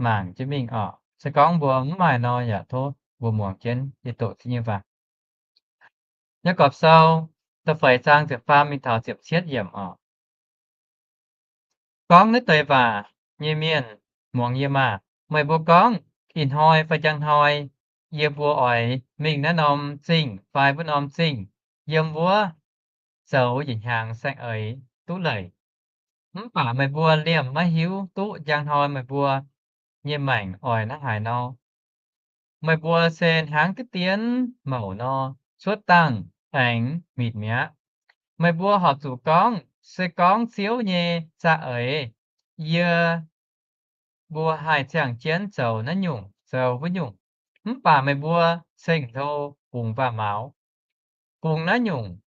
mangc jienv mingh oc. Se gorngv mbuo mv maaih nor, yaac tov mbuo muangx jienv yie doqc Ziouv nyei waac. Yaagorpc Sou da'feix zaang ziepc faam mingh taux ziepc cietv yiemc oc. Gorngv naaiv deix waac nyei mienh, muangx yie maah! Meih mbuo gorngv, ih hnoi fai njang hnoi yie mbuo oix mingh naaiv norm zingh fai wuov norm zingh, yiem wuov zoux yietc hnyangx saeng-eix duqv leiz. Mv baac meih mbuo liemh maiv hiuv duqv njang hnoi meih mbuo nyei maengc oix naaiv haaix nor. Meih mbuo se hnangv diqv dien mouc nor, cuotv dangh aengx mitc mi'aqv. Meih mbuo horpc zuqc gorngv, se gorngv Ziouv nyei za'eix, yie mbuo haih ziangh jienv zoux naaiv nyungc zoux wuov nyungc. Mv baac meih mbuo ceng-hlo bungx waac-maux, bungx naaiv nyungc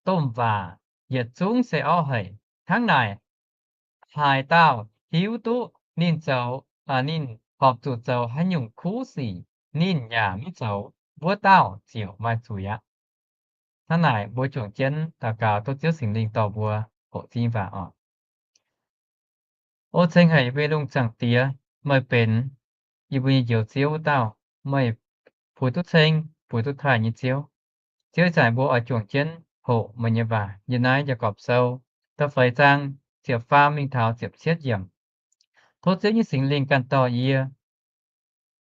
domh waac, yietc zungv se orv haic. Hnangv naaic, haaix dauh hiuv duqv ninh zoux, ninh horpc zuqc zoux haaix nyungc kuv sic, ninh yaac mv zoux, wuov dauh ziouc maaih zuiz aqv. Hnangv naaic, mbuo juangc jienv daux gaux, tov Ziouv Singx Lingh dorh mbuo hoqc Ziouv nyei waac oc. O ceng haic yie mbuo nyei Lungh Zaangc Diex, meih benx yie mbuo nyei Njoux Ziouv wuov dauh, meih puix duqv ceng, puix duqv taaih nyei Ziouv. Ziouv, ih zanc mbuo oix juangc jienv hoqc meih nyei waac yiem naaiv Yaagorpc Sou da'feix zaang ziepc faam mingh taux ziepc cietv yiemc. Tov Ziouv nyei Singx Lingh ganh dorh yie,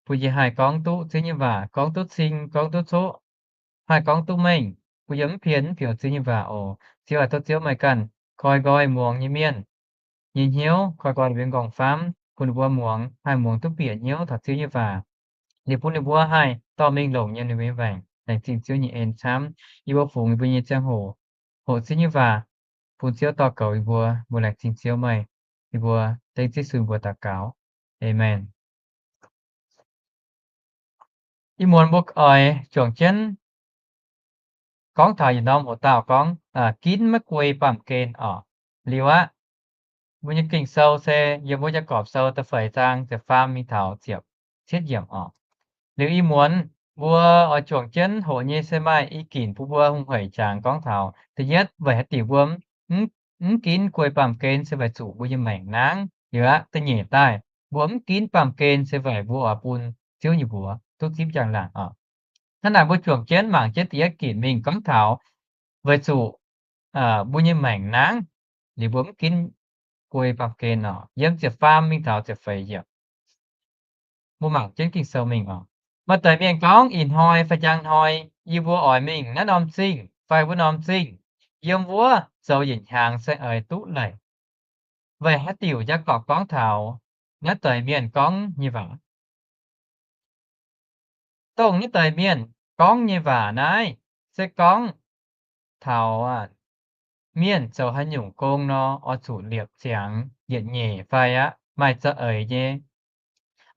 bun yie haih gorngv duqv Ziouv nyei waac, gorngv duqv cing, gorngv duqv coqv, haih gorngv duqv mengh, bun yie mv pien mv pioux Ziouv nyei waac oc. Ziouv aac, tov Ziouv meih ganh koi nqoi muangx nyei mienh nyei hnyouv, koi nqoi ninh mbuo nyei nqorngv-famv, bun ninh mbuo muangx haih muangx duqv bieqc hnyouv taux Ziouv nyei waac, liuz bun ninh mbuo haih dorh mingh longc yiem ninh mbuo nyei maengc. Laengz zingh Ziouv nyei en camv. Yie mbuo fungx yie mbuo nyei ziangh hoc hoqc Ziouv nyei waac, bun Ziouv dorh goux yie mbuo. Mbuo laengz zingh Ziouv meih. Yie mbuo dengv Ziouv Yesu mbuox daux gaux. Aamen. Ih muonz mbuo oix juangc jienv gorngv taux yietc norm hoc dauh gorngv, ginv maiv guei baamh gen oc. Liuz aqv, mbuo nyei Ging-Sou se yiem wuov Yaagorpc Sou da'feix zaang ziepc faam mingh taux ziepc cietv yiemc oc. Liuz ih muonz mbuo oix juangc jienv hoqc nyei se maaih i ginc bun mbuo hungh hec jangx gorngv taux da'yietv weic haaix diuc mbuo mv ginv guei baamh gen se weic zuqc mbuo nyei maengc nangv. Liuz aqv, da'nyeic daaih mbuo mv ginv baamh gen se weic mbuo oix bun Ziouv nyei mbuox duqv zipv njang-laangc oc. Hnangv naaic mbuo juangc jienv mangc jienv da'yietv ginc mingh gorngv taux weic zuqc mbuo nyei maengc nangv, liuz mbuo mv ginv guei baamh gen oc. Yiem ziepc faam mingh taux ziepc feix yiemc. Mbuo mangc jienv Ging-Sou mingh oc. Maaih deix mienh gorngv, ih hnoi fai njang hnoi yie mbuo oix mingh naaiv norm zingh fai wuov norm zingh, yiem wuov zoux yietc hnyangx se oix duqv leic. Weic haaix diuc Yaagorpc gorngv taux naaiv deix mienh gorngv nyei waac? Dongh naaiv deix mienh gorngv nyei waac naaiv se gorngv taux mienh zoux haaix nyungc gong nor oix zuqc liepc ziangx yietc nyeic fai aqv, maaih za'eix nyei.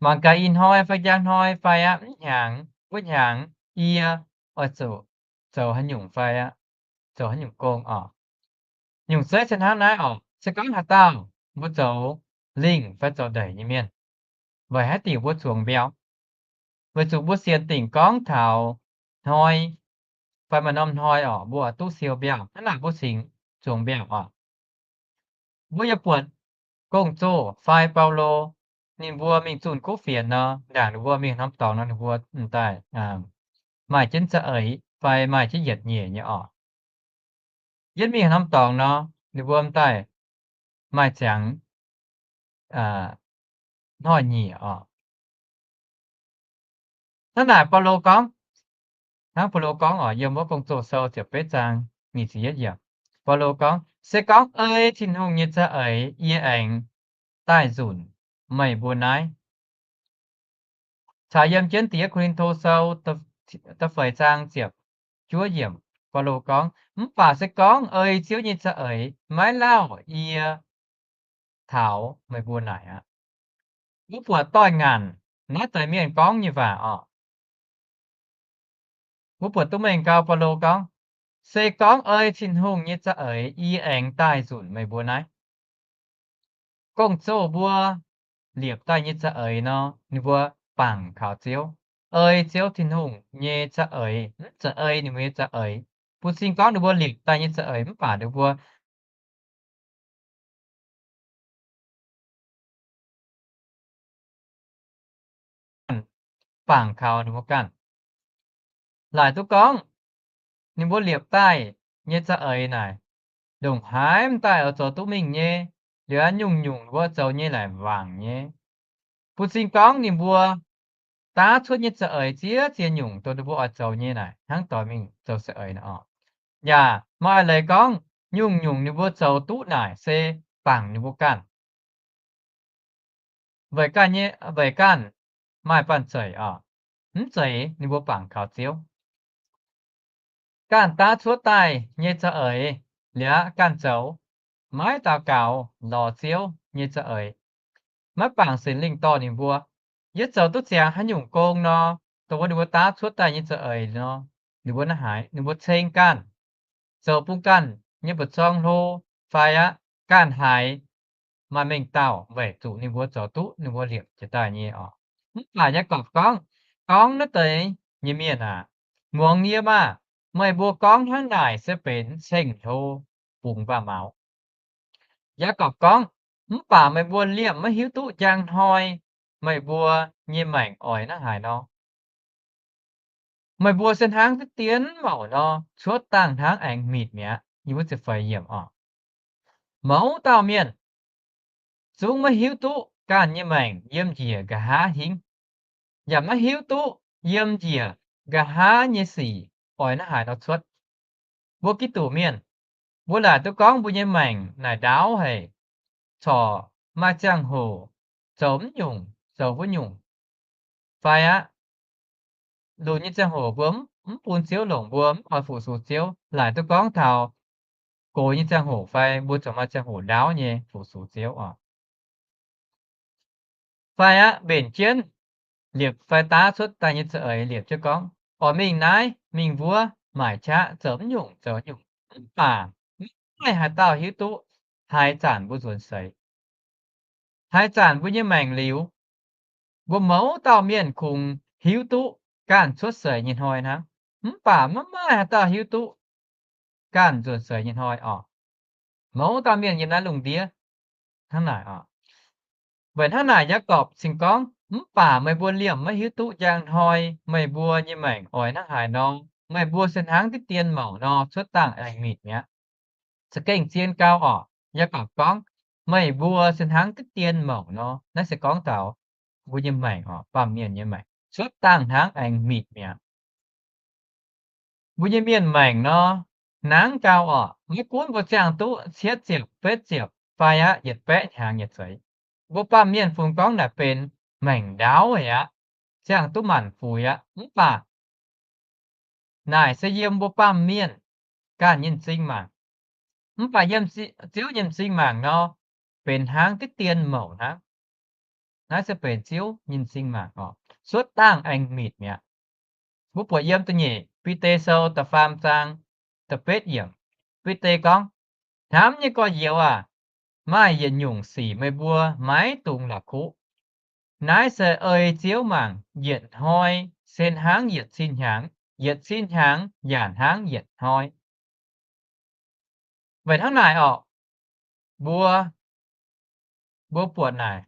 Mangc gaax ih hnoi fai njang hnoi fai aqv, mv hnyangx wuov hnyangx yie oix zuqc zoux haaix nyungc fai aqv, zoux haaix nyungc gong oc. Nyungc zeiv se hnangv naaiv oc. Se gorngv haaix dauh mbuo zoux lingh fai zoux ndeic nyei mienh, weic haaix diuc mbuo zuangx mbiauh? Weic zuqc mbuo sienx dingc gorngv taux hnoi fai maaih norm hnoi oc, mbuo oix duqv siou mbiauh. Hnangv naaic mbuo cingx zuangx mbiauh oc. Mbuo yaac buatc gong-zoh fai Baulo, ninh mbuo mingh zunh kuv fienx nor, ndaangc ninh mbuo mingh norm dorngx nor, ninh mbuo m'daaih maaih jienv za'eix fai maaih jienv yietc nyeic nyei oc. Yietv mingh norm dorngx nor, ninh mbuo m'daaih maaih ziangx hnoi-nyieqc oc. Hnangv naaic Baulo gorngv, hnangv Baulo gorngv oc, yiem wuov Gong-Zoh Sou ziepc betv zaang nyic ziepc yietv yiemc, Baulo gorngv, se gorngv ei Tin-Hungh nyei za'eix yie aengx daaih nzunc meih mbuo naaiv. Caux yiem jienv da'yietv Ko^lin^to Sou da'feix zaang ziepc juov yiemc, Baulo gorngv, mv baac se gorngv ei Ziouv nyei za'eix maiv lauh yie taux meih mbuo naaic aqv. Mbuo buatc doix-ngaanc naaiv deix mienh gorngv nyei waac oc. Mbuo buatc duqv mengh gau, Baulo gorngv, se gorngv ei Tin-Hungh nyei za'eix yie aengx daaih nzunc meih mbuo naaiv. Gong-zoh mbuo liepc daaih nyei za'eix nor, ninh mbuo bangc kaux Ziouv, ei Ziouv Tin-Hungh nyei za'eix, mv zeiz ei ninh mbuo nyei za'eix. Bun cing gorngv ninh mbuo liepc daaih nyei za'eix mv baac ninh mbuo bangc kaux ninh mbuo ganh. Laaic duqv gorngv ninh mbuo liepc daaih nyei za'eix naaic, ndongc haaix m'daaih oix zoux duqv mingh nyei, liuz nyungc-nyungc ninh mbuo zoux nyei laaic wangc nyei. Bun cing gorngv ninh mbuo daav cuotv nyei za'eix ziex ziex nyungc dongh ninh mbuo oix zoux nyei naaic hnangv doix mingh zoux za'eix nor oc. Yaac maaih leiz gorngv nyungc-nyungc ninh mbuo zoux duqv naaic se bangc ninh mbuo ganh. Weic ganh nyei, weic ganh maaih banh zeic oc. Mv zeiz ninh mbuo bangc kaux Ziouv. Ganh daav cuotv daaih nyei za'eix, liuz aqv ganh zoux, maiv daux gaux lorz Ziouv nyei za'eix, maiv bangc Singx Lingh dorh ninh mbuo. Yie zoux duqv ziangx haaix nyungc gong nor, dongh wuov ninh mbuo daav cuotv daaih nyei za'eix nor, ninh mbuo naaiv haaix, ninh mbuo ceng ganh, zoux bun ganh nyei mba'zorng hlo fai aqv, ganh haiz maaih mengh dauh weic zuqc ninh mbuo zoux duqv ninh mbuo liepc jiez daaih nyei oc. Mv baac Yaagorpc gorngv, gorngv naaiv deix nyei mienh aac, muangx yie maah! Meih mbuo gorngv hnangv naaic se benx ceng-hlo bungx waac-maux. Yaagorpc gorngv, mv baac meih mbuo liemh maiv hiuv duqv njang hnoi meih mbuo nyei maengc oix hnangv haaix nor. Meih mbuo se hnangv diqv dien mouc nor, cuotv dangh hnangv aengx mitc mi'aqv. Mouz dauh mienh zungv maiv hiuv duqv ganh nyei maengc yiem njiec nqa'haav hingv, yaac maiv hiuv duqv yiem njiec nqa'haav nyei sic oix hnangv haaix nor cuotv. Mbuo Giduc mienh, mbuo laaic duqv gorngv mbuo nyei maengc naaic ndaauv haic, corc maaih ziangh hoc zoux mv nyungc zoux wuov nyungc fai aqv. Lunx nyei ziangh hoc mbuo mv bun Ziouv longc, mbuo mv oix fu-sux Ziouv. Laaic duqv gorngv taux gox nyei ziangh hoc fai mbuo zuqc maaih ziangh hoc ndaauv nyei fu-sux Ziouv oc. Fai aqv, mbenc jienv liepc fai daav cuotv daaih nyei za'eix liepc jienv gorngv, oix mingh naaiv mingh wuov, maaic qaqv, zoux mv nyungc zoux nyungc, mv baac maiv maaih haaix dauh hiuv duqv haaix zanc mbuo nzuonx seix. Haaix zanc mbuo nyei maengc liuz, mbuo mouz dauh mienh kungx hiuv duqv ganh cuotv seix nyei hnoi hnangv, mv baac maiv maaih haaix dauh hiuv duqv ganh nzuonx seix nyei hnoi oc. Mouz dauh mienh yiem naaiv lungh ndiev hnangv naaic oc. Weic hnangv naaic Yaagorpc cingx gorngv, mv baac meih mbuo liemh maiv hiuv duqv njang hnoi meih mbuo nyei maengc oix hnangv haaix nor, meih mbuo se hnangv diqv dien mouc nor cuotv dangh aengx mitc mi'aqv. Za'gengh zien gau oc. Yaagorpc gorngv, meih mbuo se hnangv diqv dien mouc nor. Naaiv se gorngv taux mbuo nyei maengc oc, baamh mienh nyei maengc cuotv dangh hnangv aengx mitc mi'aqv. Mbuo nyei mienh maengc nor, hnangv gau oc, maiv gunv mbuo ziangh duqv cietv ziepc, betv ziepc, fai aqv yietc baeqv hnyangx nyei za'eix, mbuo baamh mienh fungx gorngv naaic benx maengc ndaauv haic aqv, ziangh duqv maanc fuix aqv. Mv baac naaic se yiem mbuo baamh mienh ganh nyei m'zing mangc. Mv baac yiem Ziouv nyei m'zing mangc nor, benx hnangv diqv dien mouc hnangv. Naaiv se benx Ziouv nyei m'zing mangc oc. Cuotv dangh aengx mitc mi'aqv. Mbuo buatc yiem da'nyeic Bide Sou da'faam zaang da'betv yiemc, Bide gorngv, hnamv nyei gorx-youz aac, maaih yietc nyungc sic meih mbuo maiv dungx la'kuqv. Naaiv se ei Ziouv mangc, yietc hnoi se hnangv yietc cin hnyangx, yietc cin hnyangx yaac hnangv yietc hnoi. Weic hnangv naaic oc, mbuo, mbuo buatc naaic,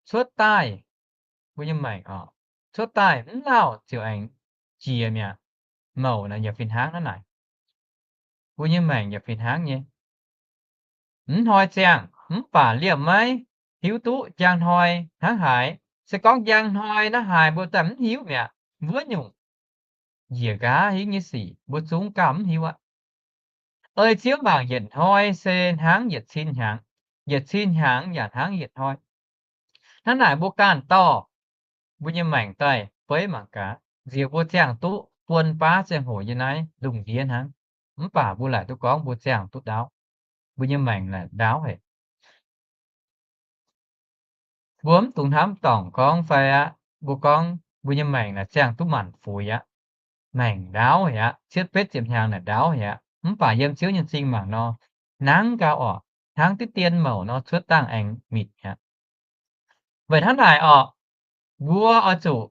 cuotv daaih, mbuo nyei maengc oc, cuotv daaih mv lauh ziouc aengx jiex mi'aqv. Mouc naaic yaac fih hnangv hnangv naaic. Mbuo nyei maengc yaac fih hnangv nyei. Mv hnoi ziangh, mv baac liemh maiv hiuv duqv njang hnoi hnangv haaix. Se gorngv njang hnoi hnangv haaix mbuo daaih mv hiuv mi'aqv. Wuov nyungc njiec nqa'haav hingv nyei sic mbuo zungv gauh mv hiuv aqv. Ei Ziouv mangc yietc hnoi se hnangv yietc cin hnyangx, yietc cin hnyangx yaac hnangv yietc hnoi. Hnangv naaic mbuo ganh dorh mbuo nyei maengc daaih beiv mangc gaax, nziex mbuo ziangh duqv buon baav ziangh hoc yiem naaiv lungh ndiev hnangv, mv baac mbuo laaic duqv gorngv mbuo ziangh duqv ndaauv. Mbuo nyei maengc naaic ndaauv haic. Mbuo mv dungx hnamv dorngc gorngv fai aqv, mbuo gorngv mbuo nyei maengc naaic ziangh duqv maanc fuix aqv. Maengc ndaauv haic aqv. Cietv betv ziepc hnyangx naaic ndaauv haic aqv. Mv baac yiem Ziouv nyei m'zing mangc nor, hnangv gau oc, hnangv diqv dien mouc nor cuotv dangh aengx mitc mi'aqv. Weic hnangv naaic oc, mbuo oix zuqc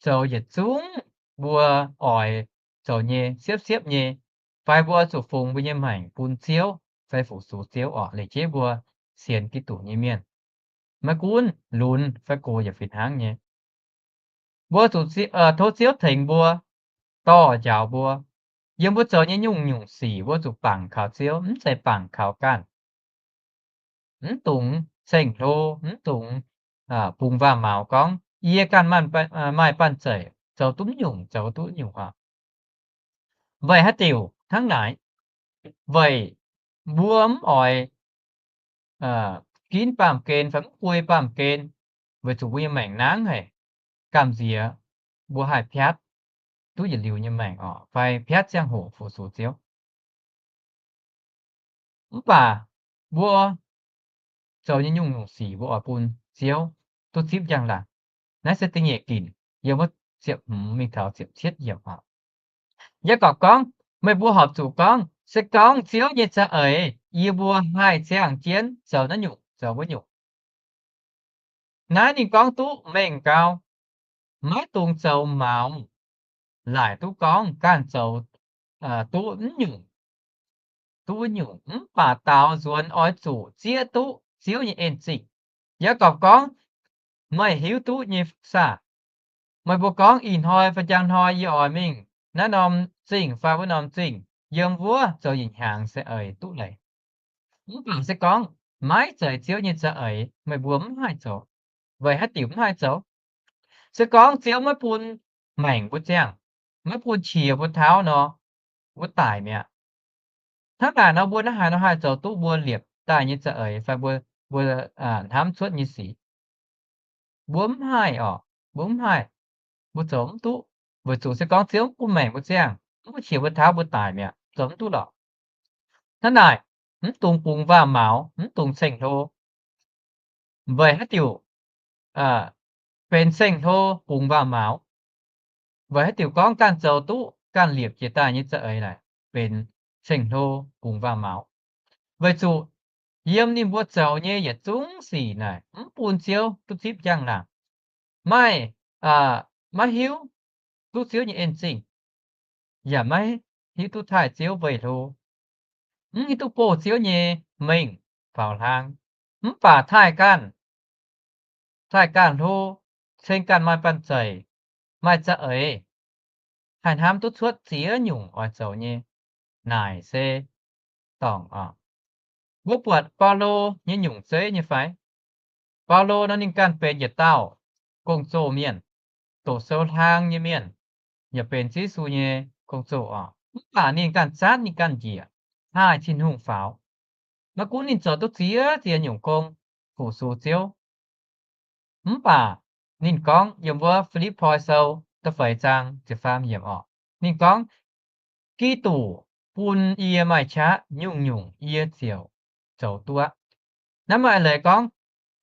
zoux yietc zungv mbuo oix zoux nyei, siepv-siepv nyei, fai mbuo oix zuqc fungx mbuo nyei maengc bun Ziouv fai fu-sux Ziouv oc, leiz jienv mbuo sienx Giduc nyei mienh. Maiv gunv lunx fai gox yaac fih hnangv nyei. Mbuo zuqc tov Ziouv tengx mbuo, dorh njaaux mbuo. Yiem mbuo zoux nyei nyungc-nyungc sic mbuo zuqc bangc kaux Ziouv, mv zeiz bangc kaux ganh. Mv dungx ceng-hlo, mv dungx bungx waac-maux gorngv yie ganh maaih banh zeic zoux duqv nyungc, zoux duqv nyungc oc. Weic haaix diuc hnangv naaic? Weic mbuo mv oix ginv baamh gen fai mv guei baamh gen, weic zuqc mbuo nyei maengc nangv haic. Gamh nziex mbuo haih piatv duqv yietc liuz nyei maengc oc, fai piatv ziangh hoc fu-sux Ziouv. Mv baac mbuo zoux nyei nyungc-nyungc sic mbuo oix bun Ziouv duqv zipv njang-laangc. Naaiv se da'nyeic ginc, yiem wuov ziepc hmz mingh taux ziepc cietv yiemc oc. Yaagorpc gorngv, meih mbuo horpc zuqc gorngv, se gorngv Ziouv nyei za'eix, yie mbuo haih ziangh jienv zoux naaiv nyungc zoux wuov nyungc. Naaiv ninh gorngv duqv mengh gau, maiv dungx zoux maux, laaic duqv gorngv ganh zoux duqv mv nyungc, duqv wuov nyungc, mv baac daaux nzuonx oix zuqc zieqv duqv Ziouv nyei en-zingh. Yaagorpc gorngv, meih hiuv duqv nyei saah? Meih mbuo gorngv ih hnoi fai njang hnoi yie oix mingh naaiv norm zingh fai wuov norm zingh, yiem wuov zoux yietc hnyangx se eix duqv leiz. Mv baac se gorngv maiv zeiz Ziouv nyei za'eix, meih mbuo mv haih zoux. Weic haaix diuc mv haih zoux? Se gorngv Ziouv maiv bun maengc mbuo ziangh, maiv bun qiex mbuo tauv nor, mbuo daic mi'aqv. Hnangv naaic nor, mbuo hnangv haaix nor haih zoux duqv mbuo liepc daaih nyei za'eix fai mbuo, mbuo hnamv cuotv nyei sic? Mbuo mv haih oc. Mbuo mv haih. Mbuo zoux mv duqv, weic zuqc se gorngv Ziouv mv bun maengc mbuo ziangh, mv bun qiex mbuo tauv, mbuo daic mi'aqv. zoux mv duqv lorqc. Hnangv naaic, mv dungx bungx waac-maux, mv dungx ceng-hlo. Weic haaix diuc benx ceng-hlo bungx waac-maux? Weic haaix diuc gorngv ganh zoux duqv ganh liepc jiez daaih nyei za'eix naaic benx ceng-hlo bungx waac-maux? Weic zuqc yiem ninh mbuo zoux nyei yietc zungv sic naaic mv bun Ziouv duqv zipv njang-laangc, maiv, maiv hiuv duqv Ziouv nyei en zingh, yaac maiv hiuv duqv taaih Ziouv weih hlo, mv hiuv duqv bouh Ziouv nyei mengh faaux hlang. Mv baac taaih ganh, taaih ganh hlo, ceng ganh maaih banh zeic, maaih za'eix, haih hnamv duqv cuotv ziex nyungc oix zoux nyei. Naaic se dorngc oc. Mbuo buatc Baulo nyei nyungc zeiv nyei fai? Baulo nor ninh ganh benx yietc dauh gong-zoh mienh, doqc sou hlang nyei mienh, yaac benx Yesu nyei gong-zoh oc. Mv baac ninh ganh zatv ninh ganh njiec taaih Tin-Hungh faaux. Maiv gunv ninh zoux duqv ziex ziex nyungc gong fu-sux Ziouv, mv baac ninh gorngv yiem wuov Fi^lipv^poi Sou da'feix zaang ziepc faam yiemc oc, ninh gorngv, Giduc bun yie maaih qaqv nyungc-nyungc yie ziouc zoux duqv aqv. Naaiv maaih leiz gorngv,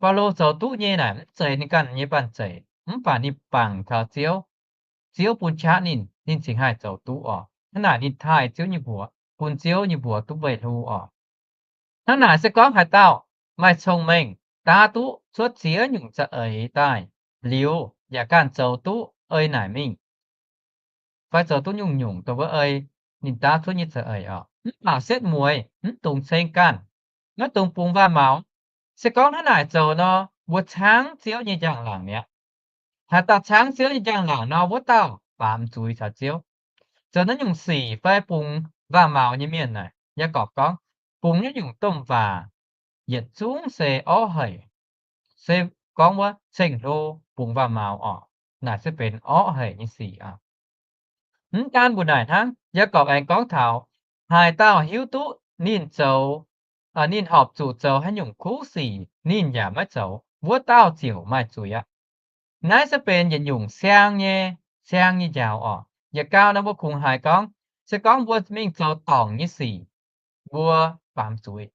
Baulo zoux duqv nyei naaic mv zeiz ninh ganh nyei banh zeic, mv baac ninh bangc taux Ziouv. Ziouv bun qaqv ninh, ninh cingx haih zoux duqv oc. Hnangv naaic ninh taaih Ziouv nyei mbuox, bun Ziouv nyei mbuox duqv weih hlo oc. Hnangv naaic se gorngv haaix dauh maaih cong-mengh daav duqv cuotv ziex nyungc za'eix daaih liuz yaac ganh zoux duqv ei naaic mingh, fai zoux duqv nyungc-nyungc dongh wuov ei ninh daav cuotv nyei za'eix oc, mv baac setv mueiz mv dungx ceng ganh, maiv dungx bungx waac-maux. Se gorngv hnangv naaic zoux nor, mbuo caangv Ziouv nyei njang-laangc mi'aqv. Haaix dauh caangv Ziouv nyei njang-laangc nor, wuov dauh baamz zuiz caux Ziouv. Zoux naaiv nyungc sic fai bungx waac-maux nyei mienh naaic, Yaagorpc gorngv, bungx naaiv nyungc domh waac yietc zungv se orv haic. Se gorngv wuov ceng-hlo bungx waac-maux oc, naaic se benx orv haic nyei sic aqv. Mv gaanv mbuo naaic hnangv, Yaagorpc aengx gorngv taux, haaix dauh hiuv duqv ninh zoux, ninh horpc zuqc zoux haaix nyungc kuv sic ninh yaac maiv zoux, wuov dauh ziouc maaih zuiz aqv. Naaiv se benx yietc nyungc siang nyei, siang nyei njaaux oc. Yietc gau nor mbuo kungx haiz gorngv, se gorngv mbuo mingh zoux dorngc nyei sic, mbuo baamz zuiz.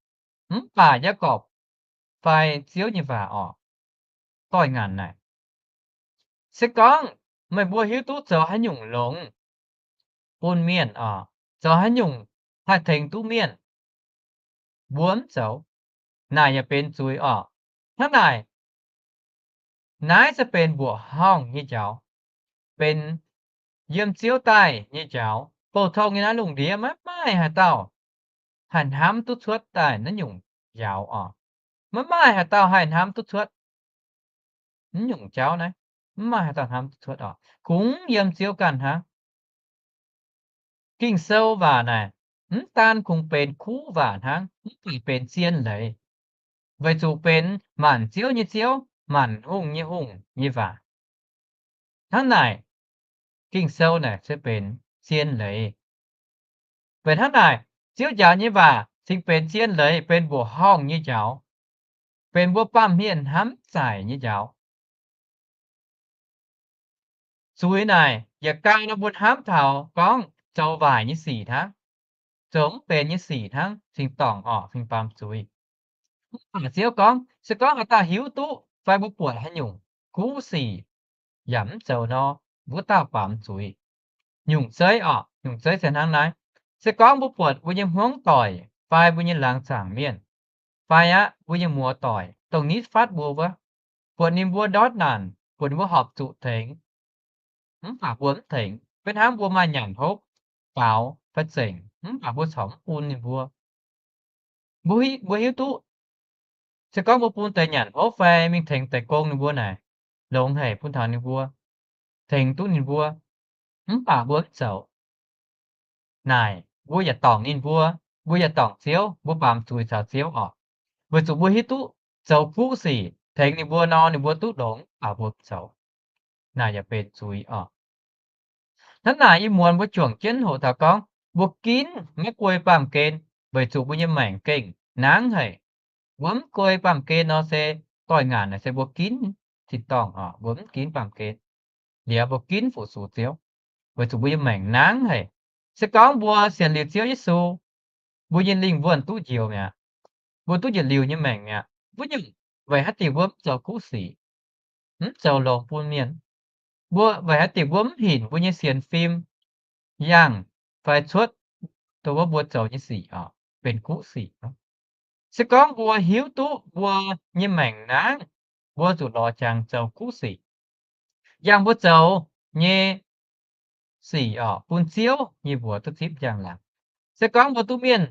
Mv baac Yaagorpc fai Ziouv nyei waac oc, doix-ngaanc naaic, se gorngv meih mbuo hiuv duqv zoux haaix nyungc longx bun mienh oc, zoux haaix nyungc haih tengx duqv mienh, mbuo mv zoux, naaic yaac benx zuiz oc. Hnangv naaic, naaiv se benx mbuoqc horngh nyei njaaux, benx yiem Ziouv daaih nyei njaaux. Bouh tong nyei naaiv lungh ndiev maiv maaih haaix dauh haih hnamv duqv cuotv daaih naaiv nyungc njaaux oc. Maiv maaih haaix dauh haih hnamv duqv cuotv naaiv nyungc jauv naaiv. Mv maaih haaix dauh hnamv duqv cuotv oc. Kungx yiem Ziouv ganh hnangv. Ging-Sou waac naaic, mv daan kungx benx kuv waac hnangv, mv baac benx zien leiz, weic zuqc benx maanc ziouv nyei Ziouv, maanc hungh nyei Hungh nyei waac. Hnangv naaic, Ging-Sou naaic se benx zien leiz. Weic hnangv naaic, Ziouv njaaux nyei waac cingx benx zien leiz, benx mbuoqc horngh nyei njaaux, benx mbuo baamh mienh hnamv zaaic nyei njaaux. Zuiz naaic yietc gau nor mbuo hnamv taux gorngv zoux waaic nyei sic hnangv, zoux mv benx nyei sic hnangv, cingx dorngc orqc, cingx baamz zuiz. Mv baac Ziouv gorngv, se gorngv haaix dauh hiuv duqv fai mbuo buatc haaix nyungc kuv sic yaac mv zoux nor, wuov dauh baamz zuiz. Nyungc zeiv orqc, nyungc zeiv se hnangv naaiv. Se gorngv mbuo buatc mbuo nyei hmuangv doic fai mbuo nyei laangz zaangc mienh, fai aqv mbuo nyei muoz-doic, dongh nitv fatv mbuo wuov, buatc ninh mbuo ndortv naanc, buatc ninh mbuo horpc zuqc tengx, mv baac mbuo mv tengx, fai hnangv mbuo maaih nyanc hopv, faaux fai zengc, mv baac mbuo corc mv bun ninh mbuo. Mbuo hiuv duqv, se gorngv mbuo bun deix nyanc hopv fai mingh tengx deix gong ninh mbuo naaic, longx haic bun taux ninh mbuo, tengx duqv ninh mbuo, mv baac mbuo mv zoux. Naaic mbuo yaac dorngc ninh mbuo, mbuo yaac dorngc Ziouv, mbuo baamz zuiz caux Ziouv orqc. Weic zuqc mbuo hiuv duqv zoux kuv sic tengx ninh mbuo nor, ninh mbuo duqv longx, mv baac mbuo mv zoux. Naaic yaac benx zuiz orqc. Hnangv naaic ih muonz mbuo juangc jienv hoqc taux gorngv, mbuo ginv maiv guei baamh gen, weic zuqc mbuo nyei maengc gengh nangv haic. Mbuo mv guei baamh gen nor se doix-ngaanc naaic se mbuo ginv tin-dorngh orqc, mbuo mv ginv baamh gen. Liuz mbuo ginv fu-sux Ziouv, weic zuqc mbuo nyei maengc nangv haic. Se gorngv mbuo sienx liuz Ziouv Yesu, mbuo nyei lingh wuonh duqv njoux mi'aqv. Mbuo duqv yietc liuz nyei maengc mi'aqv. Wuov nyungc, weic haaix diuc mbuo mv zoux guv sic, mv zoux longx bun mienh? Mbuo weic haaix diuc mbuo mv hinc mbuo nyei sienx fim yangh fai cuotv dongh wuov mbuo zoux nyei sic oc, benx guv sic? Se gorngv mbuo hiuv duqv mbuo nyei maengc nangv, mbuo zuqc lorz jangx zoux guv sic, yangh mbuo zoux nyei sic oc, bun Ziouv nyei mbuox duqv zipv njang-laangc. Se gorngv mbuo duqv mienh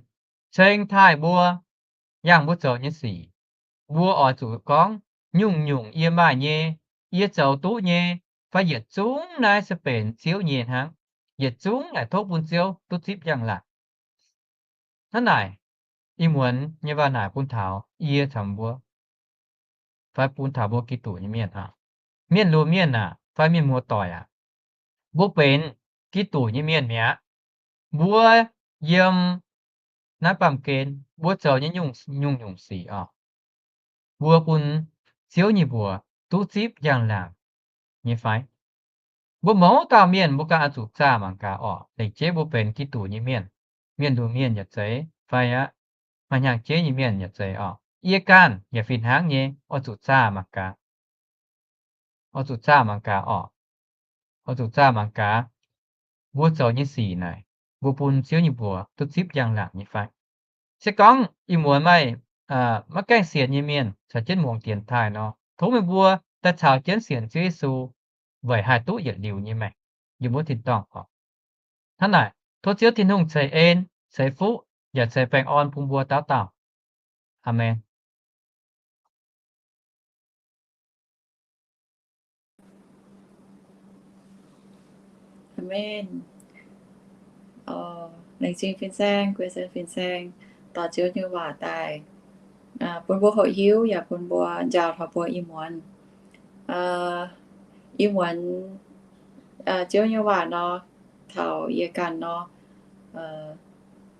ceng taaih mbuo yangh mbuo zoux nyei sic, mbuo oix zuqc gorngv, nyungc-nyungc yie maaih nyei, yie zoux duqv nyei, fai yietc zungv naaiv se benx Ziouv nyei hnangv. Yietc zungv naaic tov bun Ziouv duqv zipv njang-laangc. Hnangv naaic, ih muonz nyei waac naaic bun taux yie caux mbuo, fai bun taux mbuo Giduc nyei mienh aqv. Mienh lunx mienh aac, fai mienh muoz-doic aac, mbuo benx Giduc nyei mienh mi'aqv. Mbuo yiem naaiv baamh gen mbuo zoux nyei nyungc-nyungc sic oc, mbuo bun Ziouv nyei mbuox duqv zipv njang-laangc nyei fai? Mbuo mouz dauh mienh mbuo ganh oix zuqc zaah mangc gaax orqc. Lengc jeiv mbuo benx Giduc nyei mienh, mienh lunx mienh yaac zeiz fai aqv, maaih hnyangx-jeiv nyei mienh yaac zeiz orqc. Yie ganh yaac fih hnangv nyei, oix zuqc zaah mangc gaax. Oix zuqc zaah mangc gaax orqc. Oix zuqc zaah mangc gaax, mbuo zoux nyei sic naaic, mbuo bun Ziouv nyei mbuox duqv zipv njang-laangc nyei fai? Se gorngv ih muonz maaih maiv gaengh sienx nyei mienh caux jienv muangx dienx taaih nor, tov meih mbuo daaih caux jienv sienx Ziouv Yesu, weic haih duqv yietc liuz nyei maengc yiem wuov tin-dorngh oc. Hnangv naaic, tov Ziouv Tin-Hungh ceix en, ceix fuqv, yaac ceix baengh orn bun mbuo dauh dauh. Aamen. Aamen. Laengz zingh fin-saeng, guei sen fin-saeng dorh Ziouv nyei waac daaih bun mbuo hoqc hiuv yaac bun mbuo njaaux taux mbuo ih muonz. Ih muonz Ziouv nyei waac nor, taux yie ganh nor,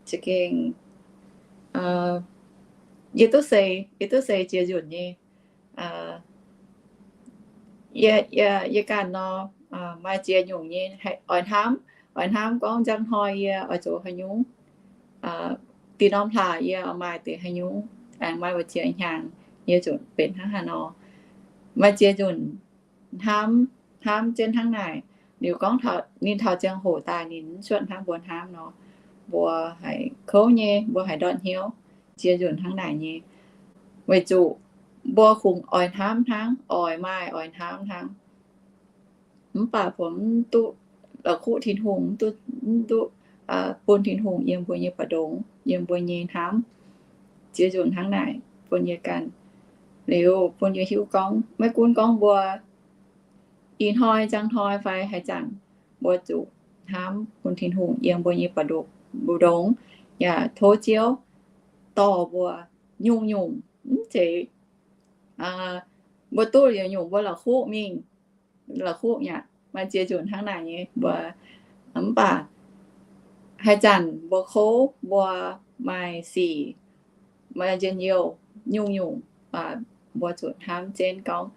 za'gengh yie duqv seix, yie duqv seix jiex nzunc nyei. Yie ganh nor, maaih ziex nyungc nyei oix hnamv, oix hnamv gorngv njang hnoi yie oix zoux haaix nyungc, dinh norm hlaax yie oix maaih deix haaix nyungc, aengx maaih wuov ziex hnyangx yie zuqc benx hnangv haaix nor. Maaih ziex nzunc hnamv, hnamv jienv hnangv naaic. Liuz gorngv ninh taux ziangh hoc daaih ninh mv cuotv hnangv mbuo hnamv nor, mbuo haiz kouv nyei, mbuo haiz ndortv hnyouv, ziex nzunc hnangv naaic nyei. Weic zuqc mbuo kungx oix hnamv hnangv, oix maaih oix hnamv hnangv. Mv baac mbuo mv duqv la'kuqv Tin-Hungh, mv duqv bun Tin-Hungh yiem mbuo nyei mbu'ndongx, yiem mbuo nyei hnamv. Ziex nzunc hnangv naaic bun yie ganh, liuz bun yie hiuv gorngv maiv gunv gorngv mbuo ih hnoi, njang hnoi fai haaix zanc, mbuo zuqc hnamv bun Tin-Hungh yiem mbuo nyei mbu'ndongx, yaac tov Ziouv dorh mbuo nyungc-nyungc, mv zeiz mbuo duqv liuz nyungc mbuo la'kuqv mingh, la'kuqv yaac maaih ziex nzunc hnangv naaic nyei mbuo. Mv baac haaix zanc mbuo kouv, mbuo maaih sic, maaih njien-youh, nyungc-nyungc mbuo zuqc hnamv jienv gorngv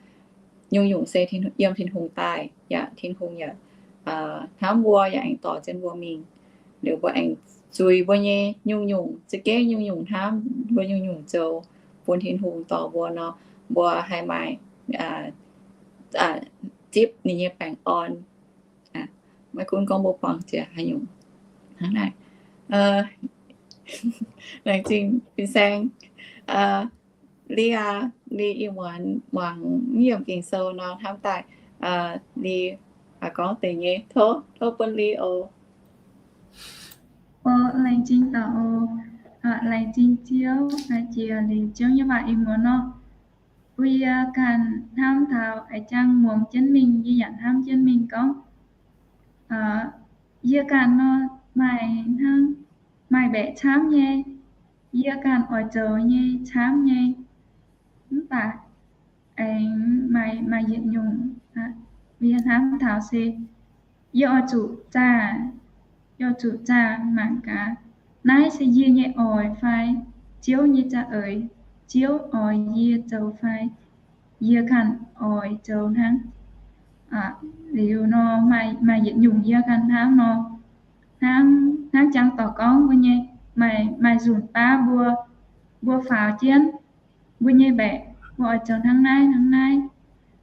nyungc-nyungc se yiem Tin-Hungh daaih, yaac Tin-Hungh yaac hnamv mbuo, yaac aengx dorh jienv mbuo mingh. Liuz mbuo aengx zuiz mbuo nyei nyungc-nyungc za'gengh nyungc-nyungc hnamv, mbuo nyungc-nyungc zoux bun Tin-Hungh dorh mbuo nor, mbuo haih maaih zipv ninh nyei baengh orn. Maiv gunv gorngv mbuo buangh jiex haaix nyungc hnangv naaic. Laengz zingh fin-saeng. Li aac, li ih muonz muangx mv yiemc Ging-Sou nor hnamv daaih, li gorngv deix nyei, tov, tov bun li oc. Laengz zingh dauh oc. Laengz zingh Ziouv, jiex liuz Ziouv nyei waac ih muonz nor, bun yie ganh hnamv taux a'jang muangx jienv mingh, yie yaac hnamv jienv mingh gorngv, yie ganh nor maaih hnangv, maaih mbaeqc camv nyei, yie ganh oix zoux nyei camv nyei, mv baac aengx maaih, maaih yietc nyungc, yie hnamv taux se, yie oix zuqc zaah, yie oix zuqc zaah mangc gaax, naaiv se yie nyei oix fai Ziouv nyei za'eix, Ziouv oix yie zoux fai yie ganh oix zoux hnangv. Liuz nor maaih, maaih yietc nyungc yie ganh hnamv nor, Hnangv, hnangv jangx doic gorngv mbuo nyei maaih, maaih nzunc baav mbuo, mbuo faaux jienv mbuo nyei mbaeqc, mbuo oix zoux hnangv naaiv hnangv naaiv.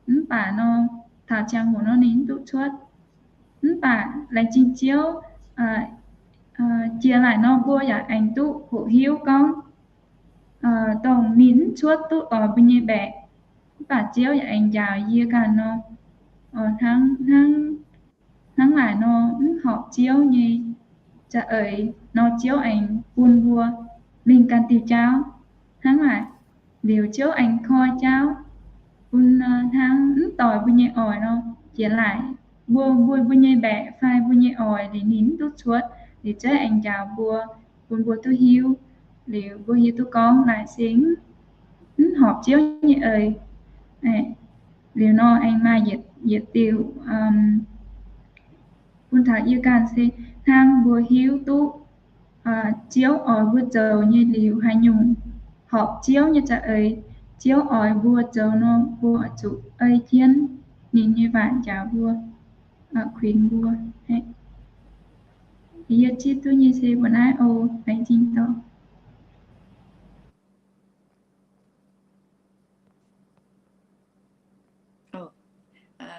Mv baac nor, taux ziangh hoc nor ninh mv duqv cuotv. Mv baac laengz zingh Ziouv, jiex laaic nor mbuo yaac aengx duqv hoqc hiuv gorngv, dongh ninh mv cuotv duqv oix mbuo nyei mbaeqc, mv baac Ziouv yaac aengx njaaux yie ganh nor, hnangv, hnangv, hnangv naaic nor mv horpc Ziouv nyei za'eix nor Ziouv aengx bun mbuo mingh ganh diuh jauv. Hnangv naaic liuz Ziouv aengx koi jauv bun hnangv mv doix mbuo nyei oix nor, jiex laaic mbuo, mbuo, mbuo nyei mbaeqc fai mbuo nyei oix liuz ninh mv duqv cuotv, liuz Ziouv aengx njaaux mbuo, bun mbuo duqv hiuv, liuz mbuo hiuv duqv gorngv naaic se mv horpc Ziouv nyei eix. Liuz nor aengx maaih yietc diuh bun taux yie ganh se hnangv mbuo hiuv duqv Ziouv oix mbuo zoux nyei liuz haaix nyungc horpc Ziouv nyei za'eix, Ziouv oix mbuo zoux nor mbuo oix zuqc ei jienv ninh nyei waac njaaux mbuo, kuinx mbuo. Yie zipv duqv nyei se mbuo naaiv oc, laengz zingh dorh.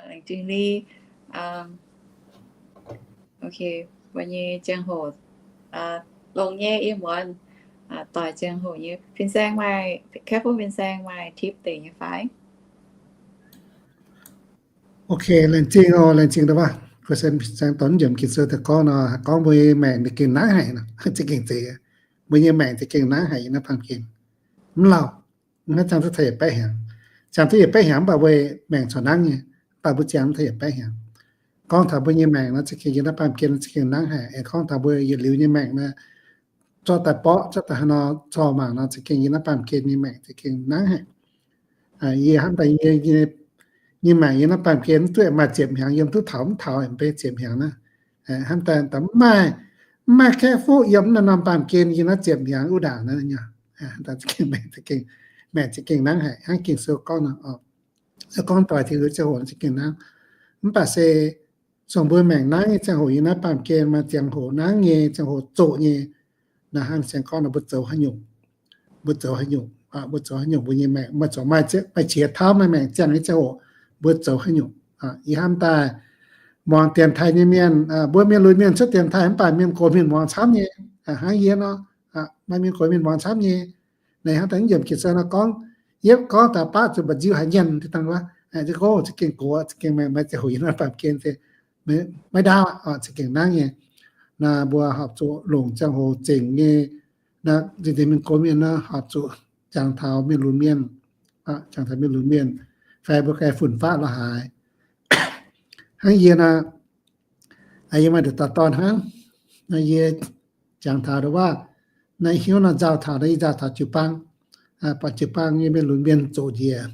Laengz zingh Li. Ok, mbuo nyei ziangh hoc longx nyei, ih muonz doic ziangh hoc nyei. Fin-saeng maaih, Careful Fin-saeng maaih tip deix nyei fai? Ok, laengz zingh oc, laengz zingh da'wuov. Fin-saeng dorh nyiemc Ging-Sou daaih gorngv nor, gorngv mbuo nyei maengc ninh gengh nangv haic nor, za'gengh zeiz. Mbuo nyei maengc za'gengh nangv haic yiem naaiv baamh gen. Mv lauh, maiv ziangh duqv taux yietc baeqv hnyangx. Ziangh duqv yietc baeqv hnyangx mv baac weic maengc corc nangv nyei, mv baac mbuo ziangh duqv taux yietc baeqv hnyangx. Gorngv taux mbuo nyei maengc nor, za'gengh yiem naaiv baamh gen za'gengh nangv haic. Aengx gorngv taux mbuo yietc liuz nyei maengc nor, zorqv daaih borqv, zorqv daaih haaix nor corc mangc nor, za'gengh yiem naaiv baamh gen nyei maengc za'gengh nangv haic. Yie hnamv daaih yie nyei maengc yiem naaiv baamh gen duqv maaih ziepc hnyangx, yiem duqv taux mv taux mv bei ziepc hnyangx naaiv. Hnamv daaih mv maaih, mv maaih Careful yiem naaiv norm baamh gen yiem naaiv ziepc hnyangx wuov ndaangc naaiv. Maengc za'gengh nangv haic hnangv Ging-Sou gorngv nor. Se gorngv doic Tin-Hungh ziangh hoc za'gengh nangv. Mv baac se zungv mbuo maengc nangv nyei ziangh hoc yiem naaiv baamh gen maaih ziangh hoc nangv nyei, ziangh hoc zoqc nyei. Naaiv hnangv siang gorngv nor mbuo zoux haaix nyungc, mbuo zoux haaix nyungc, mbuo zoux haaix nyungc mbuo nyei maengc maaih zoux maaih qiex tauv maaih maengc ziangh nyei ziangh hoc, mbuo zoux haaix nyungc. Yie hnamv daaih muangx dienx taaih nyei mienh, mbuo mienh lunx mienh cuotv dienx taaih mv baac mienh gox mienh muangx camv nyei, hnangv yie nor, maaih mienh gox mienh muangx camv nyei. Naaiv hnangv daaih yiemc Ging-Sou nor gorngv, yie gorngv daaih baqv zuqc mba'nziu haic nyienh dangh wuov, za'gengh gox, za'gengh maaih ziangh hoc yiem naaiv baamh gen se maiv ndaauv, za'gengh nangv nyei. Naaiv mbuo horpc zuqc longc ziangh hoc zengc nyei, naaiv nzengc mienh gox mienh nor horpc zuqc jangx taux mienh lunx mienh, jangx taux mienh lunx mienh, fai mbuo ganh fun-faqv lorz haaix. Hnangv yie naaiv, yie maaih nduqc dauh dorn hnangv, naaiv yie jangx taux ndau wuov, naaiv hnyouv nor nzauh taux, naaiv yie nzauh taux jiu-baang, buatc jiu-baang nyei mienh lunx mienh zoqc njiec,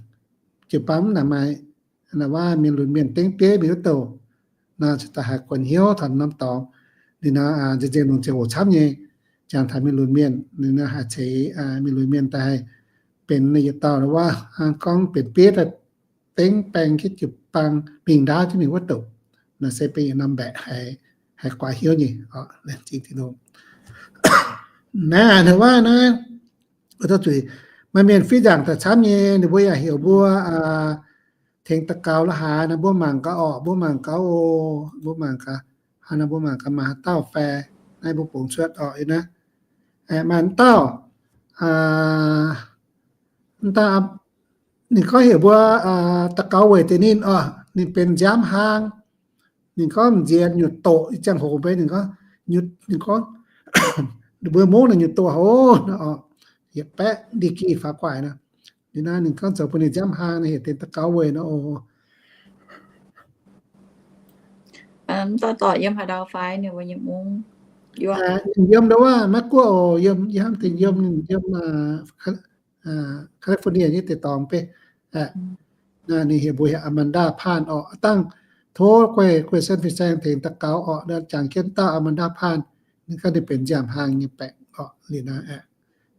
jiu-baang mv naaic maaih, naaiv wuov mienh lunx mienh dengv bieiv mingh wuov douh, nor ziouc daaih haih guanh hnyouv taux norm dorngx. Ninh nor nzengc-nzengc longc ziangh hoc camv nyei, jangx taux mienh lunx mienh, ninh nor haih ceix mienh lunx mienh daaih haih benx yietc dauh ndau wuov, gorngv benx bieiv daaih dengv baeng jienv jiu-baang mingh ndaauv jienv mingh wuov douh. Naaiv se benx yietc norm mbaeqc haih guaax hnyouv nyei. Naaiv ndau wuov naaiv, zuqc maaih mienh fiev nzaangc daaih camv nyei, ninh mbuo yaac heuc mbuo tengx daux gaux la'haaix nor, mbuo mangc gaax orqc, mbuo mangc gaax oc, mbuo mangc gaax, haaix nor mbuo mangc gaax maaih haaix dauh fai, naaiv mbuo bungx cuotv orqc naaiv. Maaih dauh, dauh, ninh gorngv heuc mbuo daux gaux weic deix ninh orqc, ninh benx nziaamv hlang. Ninh gorngv nziex nyutc doqc ziangh hoc mbuo, ninh gorngv, ninh gorngv, mbuo mungv naaic nyutc doqc hoc, yietc baeqv degree faaux guaic nor. Ninh naaiv ninh gorngv zoux bun ninh nziaamv hlang, ninh heuc deix daux gaux weic nor oc. Dauh dorc yiem haaix ndau fai ninh mbuo nyei mungv? Ninh yiem ndau wuov Meiv Guoqv oc, yiem, yie hnamv tengx yiem, ninh yiem California nyei deic-dorngx beiv. Ninh heuc mbuox heuc Amanda Pham orqc. Dangh tov guei, guei sen fin-saeng tengx daux gaux orqc, jangx jienv dauh Amanda Pham, ninh gorngv ninh benx nziaamv hlang nyei baeqc orqc, liuz naaiv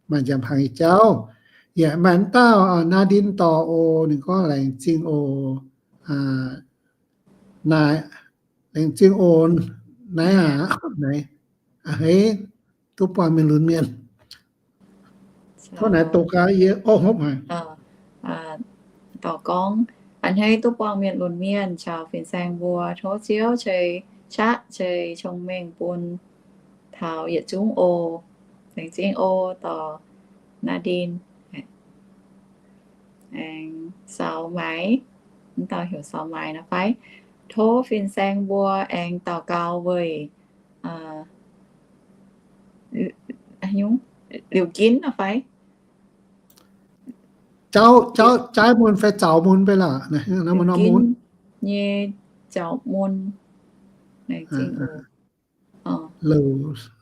maaih nziaamv hlang nyei jauv. Yaac maaih dauh Nadine dorc oc, ninh gorngv laengz zingh oc. Naaic, laengz zingh oc. Naaiv aqv, naaiv a'hneiv duqv buangh mienh lunx mienh. Tov naaic doqc gaax yie orv hopv haic. Dorh gorngv, a'hneiv duqv buangh mienh lunx mienh caux fin-saeng mbuo. Tov Ziouv ceix qaqv ceix cong-mengh bun taux yietc zungv oc. Laengz zingh oc, dorh Nadine, aengx Saux Maix, mv dauh heuc Saux Maix nor fai? Tov fin-saeng mbuo aengx daux gaux weic Liuz Ginv nor fai? Jauv, jauv, jaaiv mun fai zaux mun fai lorqc? Liuz Ginv nyei zaux mun.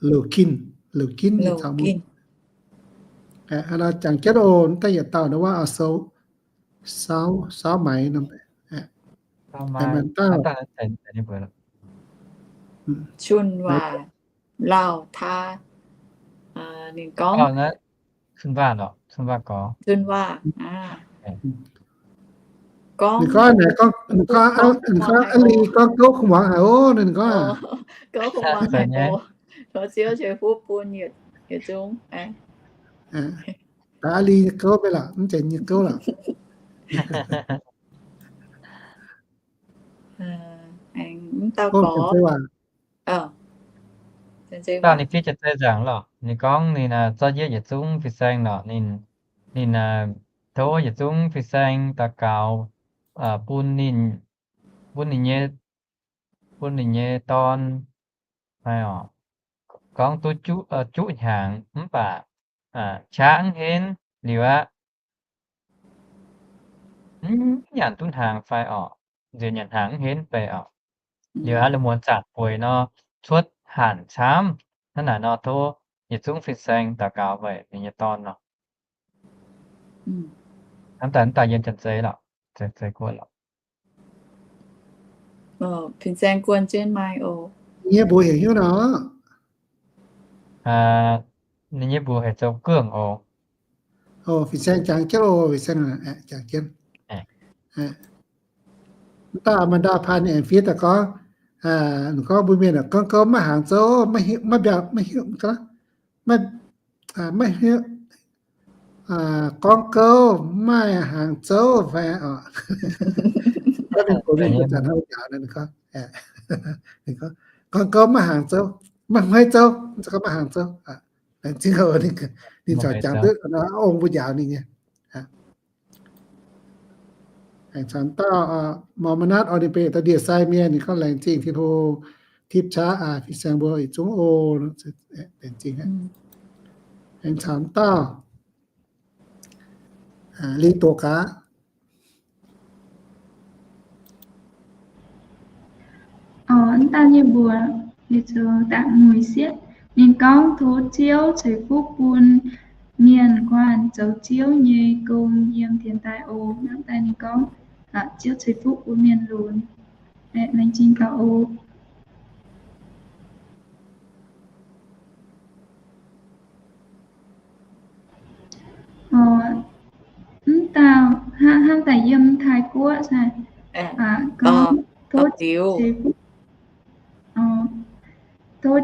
Liuz Ginv, Liuz Ginv nyei zaux mun. Jangx jienv oc, daaih yietc dauh nor wuov, Saux, Saux Maix nor. Cun Waac Lauh Taa, ninh gorngv, Cun Waac, Cun Waac gorx, Cun Waac, gorngv, ninh gorngv, ninh gorngv, ninh gorngv Aa Li gorngv gouv kuv muangx haic oc. Ninh gorngv gouv kuv muangx haic oc. Tov Ziouv ceix fuqv bun yietc zungv. Daaih Aa Li nyei gouv mv baac lorqc, mv zeiz nyei gouv lorqc. Mv dauh gorx, ninh fiev jiex zei nzaangc lorqc. Ninh gorngv ninh zorqv yietv yietc zungv fin-saeng lorqc. Ninh, ninh tov yietc zungv fin-saeng daux gaux bun ninh, bun ninh nyei, bun ninh nyei dorn fai oc. Gorngv duqv juqv hnyangx mv baac qaqv mv henv liuz aqv. Mv nyanc duqv hnaangx fai oc, nziex nyanc hnaangx mv henv bei oc. Liuz aqv, la'muonz zaangc bueix nor, cuotv hanc camv. Hnangv naaic nor tov yietc zungv fin-saeng daux gaux weic ninh nyei dorn nor. Hnamv daaih, hnamv daaih yiem janx-zei lorqc, janx-zei guoqv lorqc. Fin-saeng guon jienv maaih oc. Ninh nyei mbuox heuc hnyouv nor? Ninh nyei mbuox heuc Zoux Guongh oc. Fin-saeng jangx jienv oc, fin-saeng jangx jienv. Mv dauh Aa^ma^ndaa Paan ninh aengx fiev daaih gorngv, ninh gorngv mbuo mienh gorngv gouv maiv haangx zouv, maiv hiuv, maiv hiuv, maiv hiuv, gorngv gouv maiv haangx zouv fai oc. Gorngv gouv maiv haangx zouv, maiv hnoi zouv, gorngv maiv haangx zouv. Laengz zingh oc, ninh caux jangx duqv ong mbuo njaaux ninh nyei. Aengx camv dauh Mormon naatv oc, ninh benx da'ndiev sai mienh, ninh gorngv laengz zingh Tin-Hungh tipv qaqv fin-saeng mbuo yietc zungv oc. Laengz zingh. Aengx camv dauh Lingh doqc gaax. Oc, mv dauh nyei mbuox, liuz zoux da'muic sieqv. Ninh gorngv tov Ziouv ceix fuqv bun mienh guanh zoux Ziouv nyei gong yiem dienx daaih oc. Hnangv daaih ninh gorngv, Ziouv ceix fuqv bun mienh lunx. Laengz zingh gaax oc. Mv dauh hnangv daaih yiem Taiv-Guoqv saah? Gorngv tov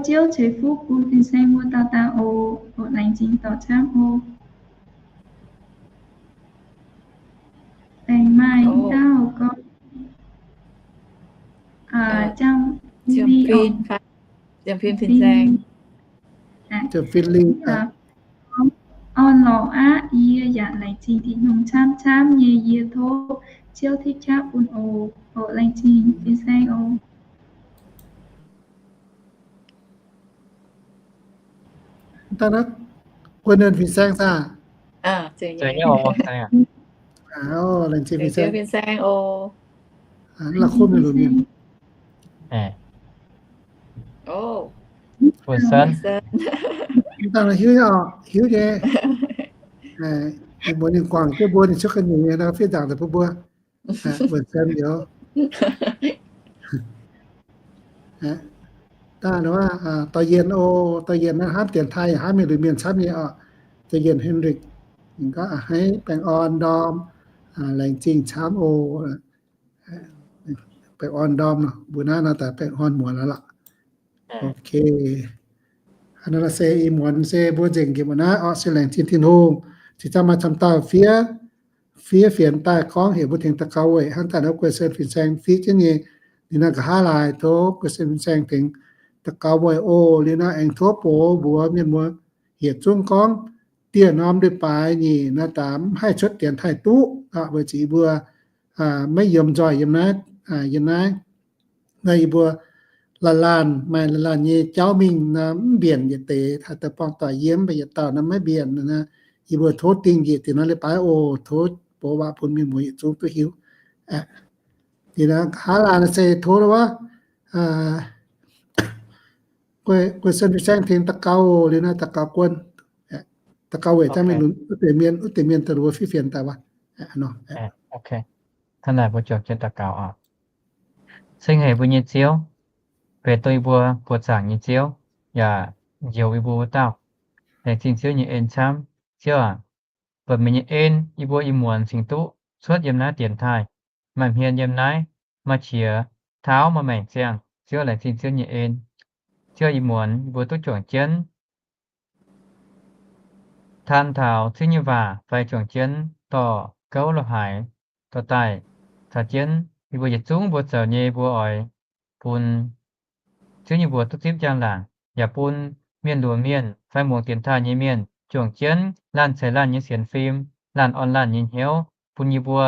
Ziouv ceix fuqv bun fin-saeng mbuo dauh dauh oc. Oc, laengz zingh dorh camv oc. Aengx maaih dauh gorngv, Ziouv Fin, Ziouv Fin fin-saeng, Ziouv Fin Lingh, orn-lorqc aqv. Yie yaac laengz zingh Tin-Hungh camv camv nyei. Yie tov Ziouv tipv qaqv bun oc. Oc, laengz zingh fin-saeng oc. Daaih naaiv guon ninh fin-saeng saah? Laengz zingh fin-saeng oc. La'kuqv mienh lunx mienh. Mv dangh hiuv nyei oc, hiuv nyei. Ninh mbuox ninh guangc jienv mbuo, ninh cuotv ga'nyungc nyei nor, fiev nzaangc daaih bun mbuo. Wuonh Sen youz. Daaih dorh yienh oc, dorh yienh naaiv hnamv dienx taaih yaac hnamv mienh lunx mienh camv nyei oc. Dorh yienh Henrik, ninh gorngv a'hneiv baengh orn ndorm, laengz zingh camv oc. Baengh orn ndorm, mbuo naaiv nor daaih baengh orn muonz aqv lorqc. Hnangv naaiv se ih muonz se mbuo nzengc njiec mbuo naaiv orqc, se laengz zingh Tin-Hungh. Cingx zangc maaih camv dauh fiev, fiev fienx daaih gorngv heuc mbuo tengx daux gaux weic hnangv daaih nor, guei sen fin-saeng fiev jienv nyei. Liuz naaiv nqa'haav laaix tov guei sen fin-saeng tengx daux gaux weic oc. Liuz naaiv aengx tov bun mbuo mienh muoz yietc zungv gorngv dieh norm leiz-baaix nyic naaiv daaih mv haih cuotv dienx taaih duqv, weic zuqc yie mbuo maiv yiem nzoih yiem naaiv, yiem naaiv. Naaiv yie mbuo laanh laanh maaih laanh laanh nyei jauv mingh naaiv mv mbienc yietc deix, haaix dauh buangh doic yiem mv baac yietc dauh naaiv maiv mbienc. Yie mbuo tov dingh njiec dieh norm leiz-baaix oc. Tov mbuox waac bun mienh muoz yietc zungv duqv hiuv. Liuz naaiv nqa'haav laaix se tov wuov guei sen fin-saeng tengx daux gaux oc. Liuz naaiv daux gaux guon, daux gaux weic dangh mienh, wuov deix mienh, wuov deix mienh daaih wuov fiev fienx daaih wuov. Hnangv naaic mbuo juangc jienv daux gaux oc. Ceng haic mbuo nyei Ziouv, benx dongh yie mbuo buoz-zaangc nyei Ziouv, yaac njoux yie mbuo wuov dauh. Laengz zingh Ziouv nyei en camv. Ziouv aac, buatc meih nyei en yie mbuo ih muonz cingx duqv cuotv yiem naaiv dienx taaih, maaih hmien yiem naaiv, maaih qiex tauv maaih maengc ziangh. Ziouv, laengz zingh Ziouv nyei en. Ziouv, ih muonz yie mbuo duqv juangc jienv taan taux Ziouv nyei waac fai juangc jienv dorh gouv lo haaix dorh daaih caux jienv yie mbuo yietc zungv mbuo zoux nyei, mbuo oix bun Ziouv nyei mbuox duqv zipv njang-laangc, yaac bun mienh luoqc mienh fai muangx dienx taaih nyei mienh juangc jienv laanh ceix laanh nyei sienx fim, laanh orn laanh nyei hnyouv, bun yie mbuo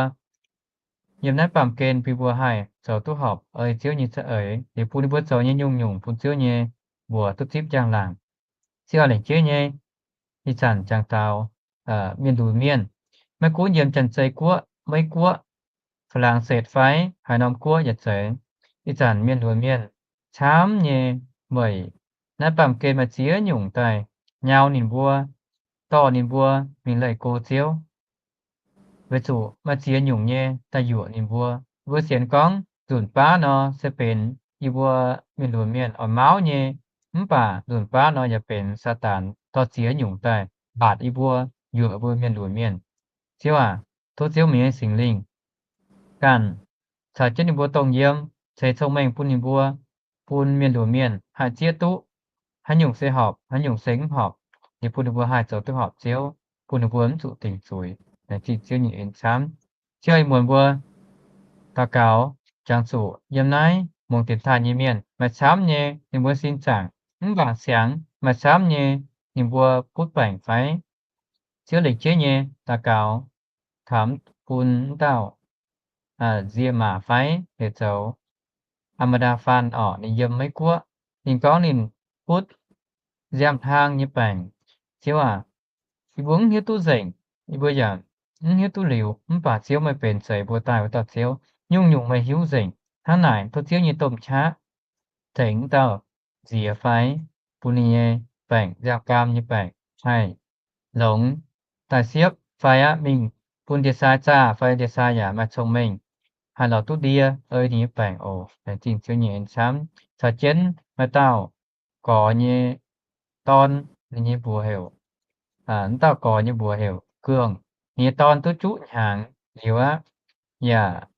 yiem naaiv baamh gen bun yie mbuo haih zoux duqv horpc ei Ziouv nyei za'eix, liuz bun yie mbuo zoux nyei nyungc-nyungc bun Ziouv nyei mbuox duqv zipv njang-laangc. Ziouv aac, lengc jeiv nyei, ih zanc jangx daux mienh luoqc mienh, maiv gunv yiem Janx-Zei Guoqv, Meiv Guoqv, Faa^lang^setc fai haaix norm guoqv yaac zeiz, ih zanc mienh luoqc mienh camv nyei weic naaiv baamh gen maaih ziex nyungc daaih nyau ninh mbuo, dorh ninh mbuo mingh leih go Ziouv. Weic zuqc maaih ziex nyungc nyei daaih yuoqc ninh mbuo. Mbuo sienx gorngv nzunc baav nor se benx yie mbuo mienh luoqc mienh oix mauv nyei, mv baac nzunc baav nor yaac benx Saadaan dorh ziex nyungc daaih mbaatc yie mbuo, yuoqc mbuo mienh luoqc mienh. Ziouv aac, tov Ziouv meih nyei Singx Lingh ganh caux jienv ninh mbuo dongh yiem, ceix cong-mengh bun ninh mbuo, bun mienh luoqc mienh haih zieqv duqv haaix nyungc se horpc, haaix nyungc se mv horpc, liuz bun ninh mbuo haih zoux duqv horpc Ziouv, bun ninh mbuo mv zuqc dingc zuiz. Laengz zingh Ziouv nyei en camv. Ziouv, ih muonz mbuo daux gaux jangx zuqc yiem naaiv muangx dienx taaih nyei mienh maaih camv nyei ninh mbuo sin zaangc mv baac siangx, maaih camv nyei ninh mbuo butv baengc fai. Ziouv, lengc jeiv nyei daux gaux taux bun wuov dauh Nzie Maac fai heuc zoux Aa^maa^ndaa Faan orqc, ninh yiem Meiv Guoqv. Ninh gorngv ninh butv nziaamv-hlaang nyei baengc. Ziouv aac, yie mbuo mv hiuv duqv nzengc, yie mbuo yaac mv hiuv duqv liuz, mv baac Ziouv meih benx zeix mbuo daaih wuov dauh Ziouv, nyungc-nyungc meih hiuv nzengc. Hnangv naaic tov Ziouv nyei domh qaqv tengx wuov dauh Nzie fai bun ninh nyei baengc, nziaamv-gaam nyei baengc haih longx daaih siepv fai aqv mingh bun ndie-sai zaah fai ndie-sai yaac maaih cong-mengh haih lorz duqv ndie ei ninh nyei baengc oc. Laengz zingh Ziouv nyei en camv. Caux jienv maaih dauh gorx nyei dorn, ninh nyei mbuox heuc, wuov dauh gorx nyei mbuox heuc Guangc. Ninh nyei dorn duqv juqv hnyangx liuz aqv, yaac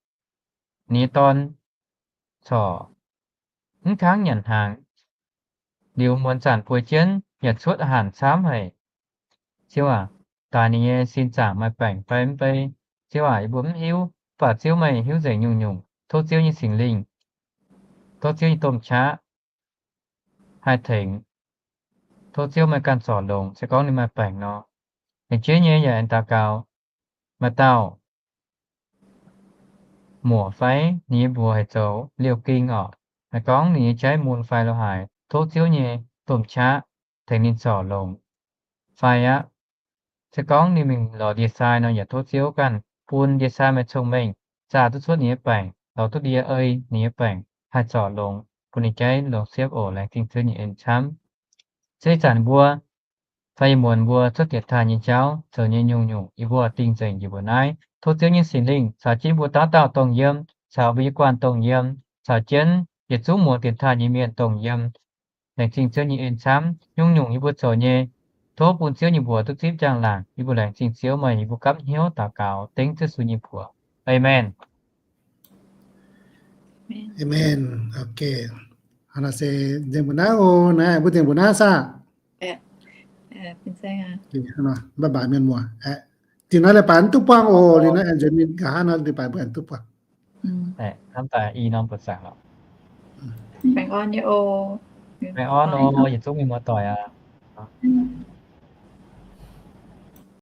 ninh nyei dorn corc mv kangv nyanc hnaangx. Liuz muonz zanc bueix jienv yaac cuotv hanc camv haic. Ziouv aac, daaih ninh nyei sin zaangc maaih baengc fai mv bei, Ziouv aac, yie mbuo mv hiuv. Mv baac Ziouv meih hiuv nzengc nyungc-nyungc. Tov Ziouv nyei Singx Lingh, tov Ziouv nyei domh qaqv haih tengx. Tov Ziouv meih ganh zorc longx, se gorngv ninh maaih baengc nor. Laengz jeiv nyei yaac aengx daux gaux maaih dauh muoc fai ninh nyei mbuox heuc zoux Liouh Ging orqc. Maaih gorngv ninh nyei jaiv mun fai lo haaix, tov Ziouv nyei domh qaqv tengx ninh zorc longx fai aqv. Se gorngv ninh mingh lorz ndie-sai nor, yaac tov Ziouv ganh bun ndie-sai maaih cong-mengh zaah duqv cuotv ninh nyei baengc, lorz duqv ndie ei ninh nyei baengc, haih zorc longx, bun ninh jaiv longx siepv oc. Laengz zingh Ziouv nyei en camv. Se ih zanc mbuo fai ih muonz mbuo cuotv dienx taaih nyei jauv zoux nyei nyungc-nyungc, yie mbuo dingh nzengc njiec mbuo naaiv. Tov Ziouv nyei Singx Lingh caux jienv mbuo dauh dauh dongh yiem, caux mbuo nyei guanh dongh yiem, caux jienv yietc zungv muangx dienx taaih nyei mienh dongh yiem. Laengz zingh Ziouv nyei en camv. Nyungc-nyungc yie mbuo zoux nyei, tov bun Ziouv nyei mbuox duqv zipv njang-laangc. Yie mbuo laengz zingh Ziouv meih, yie mbuo gapv hnyouv daux gaux dengv Ziouv Yesu nyei mbuox. Aamen. Aamen. Naaiv se nzengc mbuo naaiv oc, naaiv mbuo nzengc mbuo naaiv saah? Bye bye mienh muoz. Dinh naaiv leiz-baaix mv duqv buangh oc, liuz naaiv aengx nzuonx mingh nqa'haav nor leiz-baaix mbuo aengx duqv buangh. Hnamv daaih i norm buoz zaangc lorqc. Baengh orn oc, yietc zungv mienh muoz-doic aac.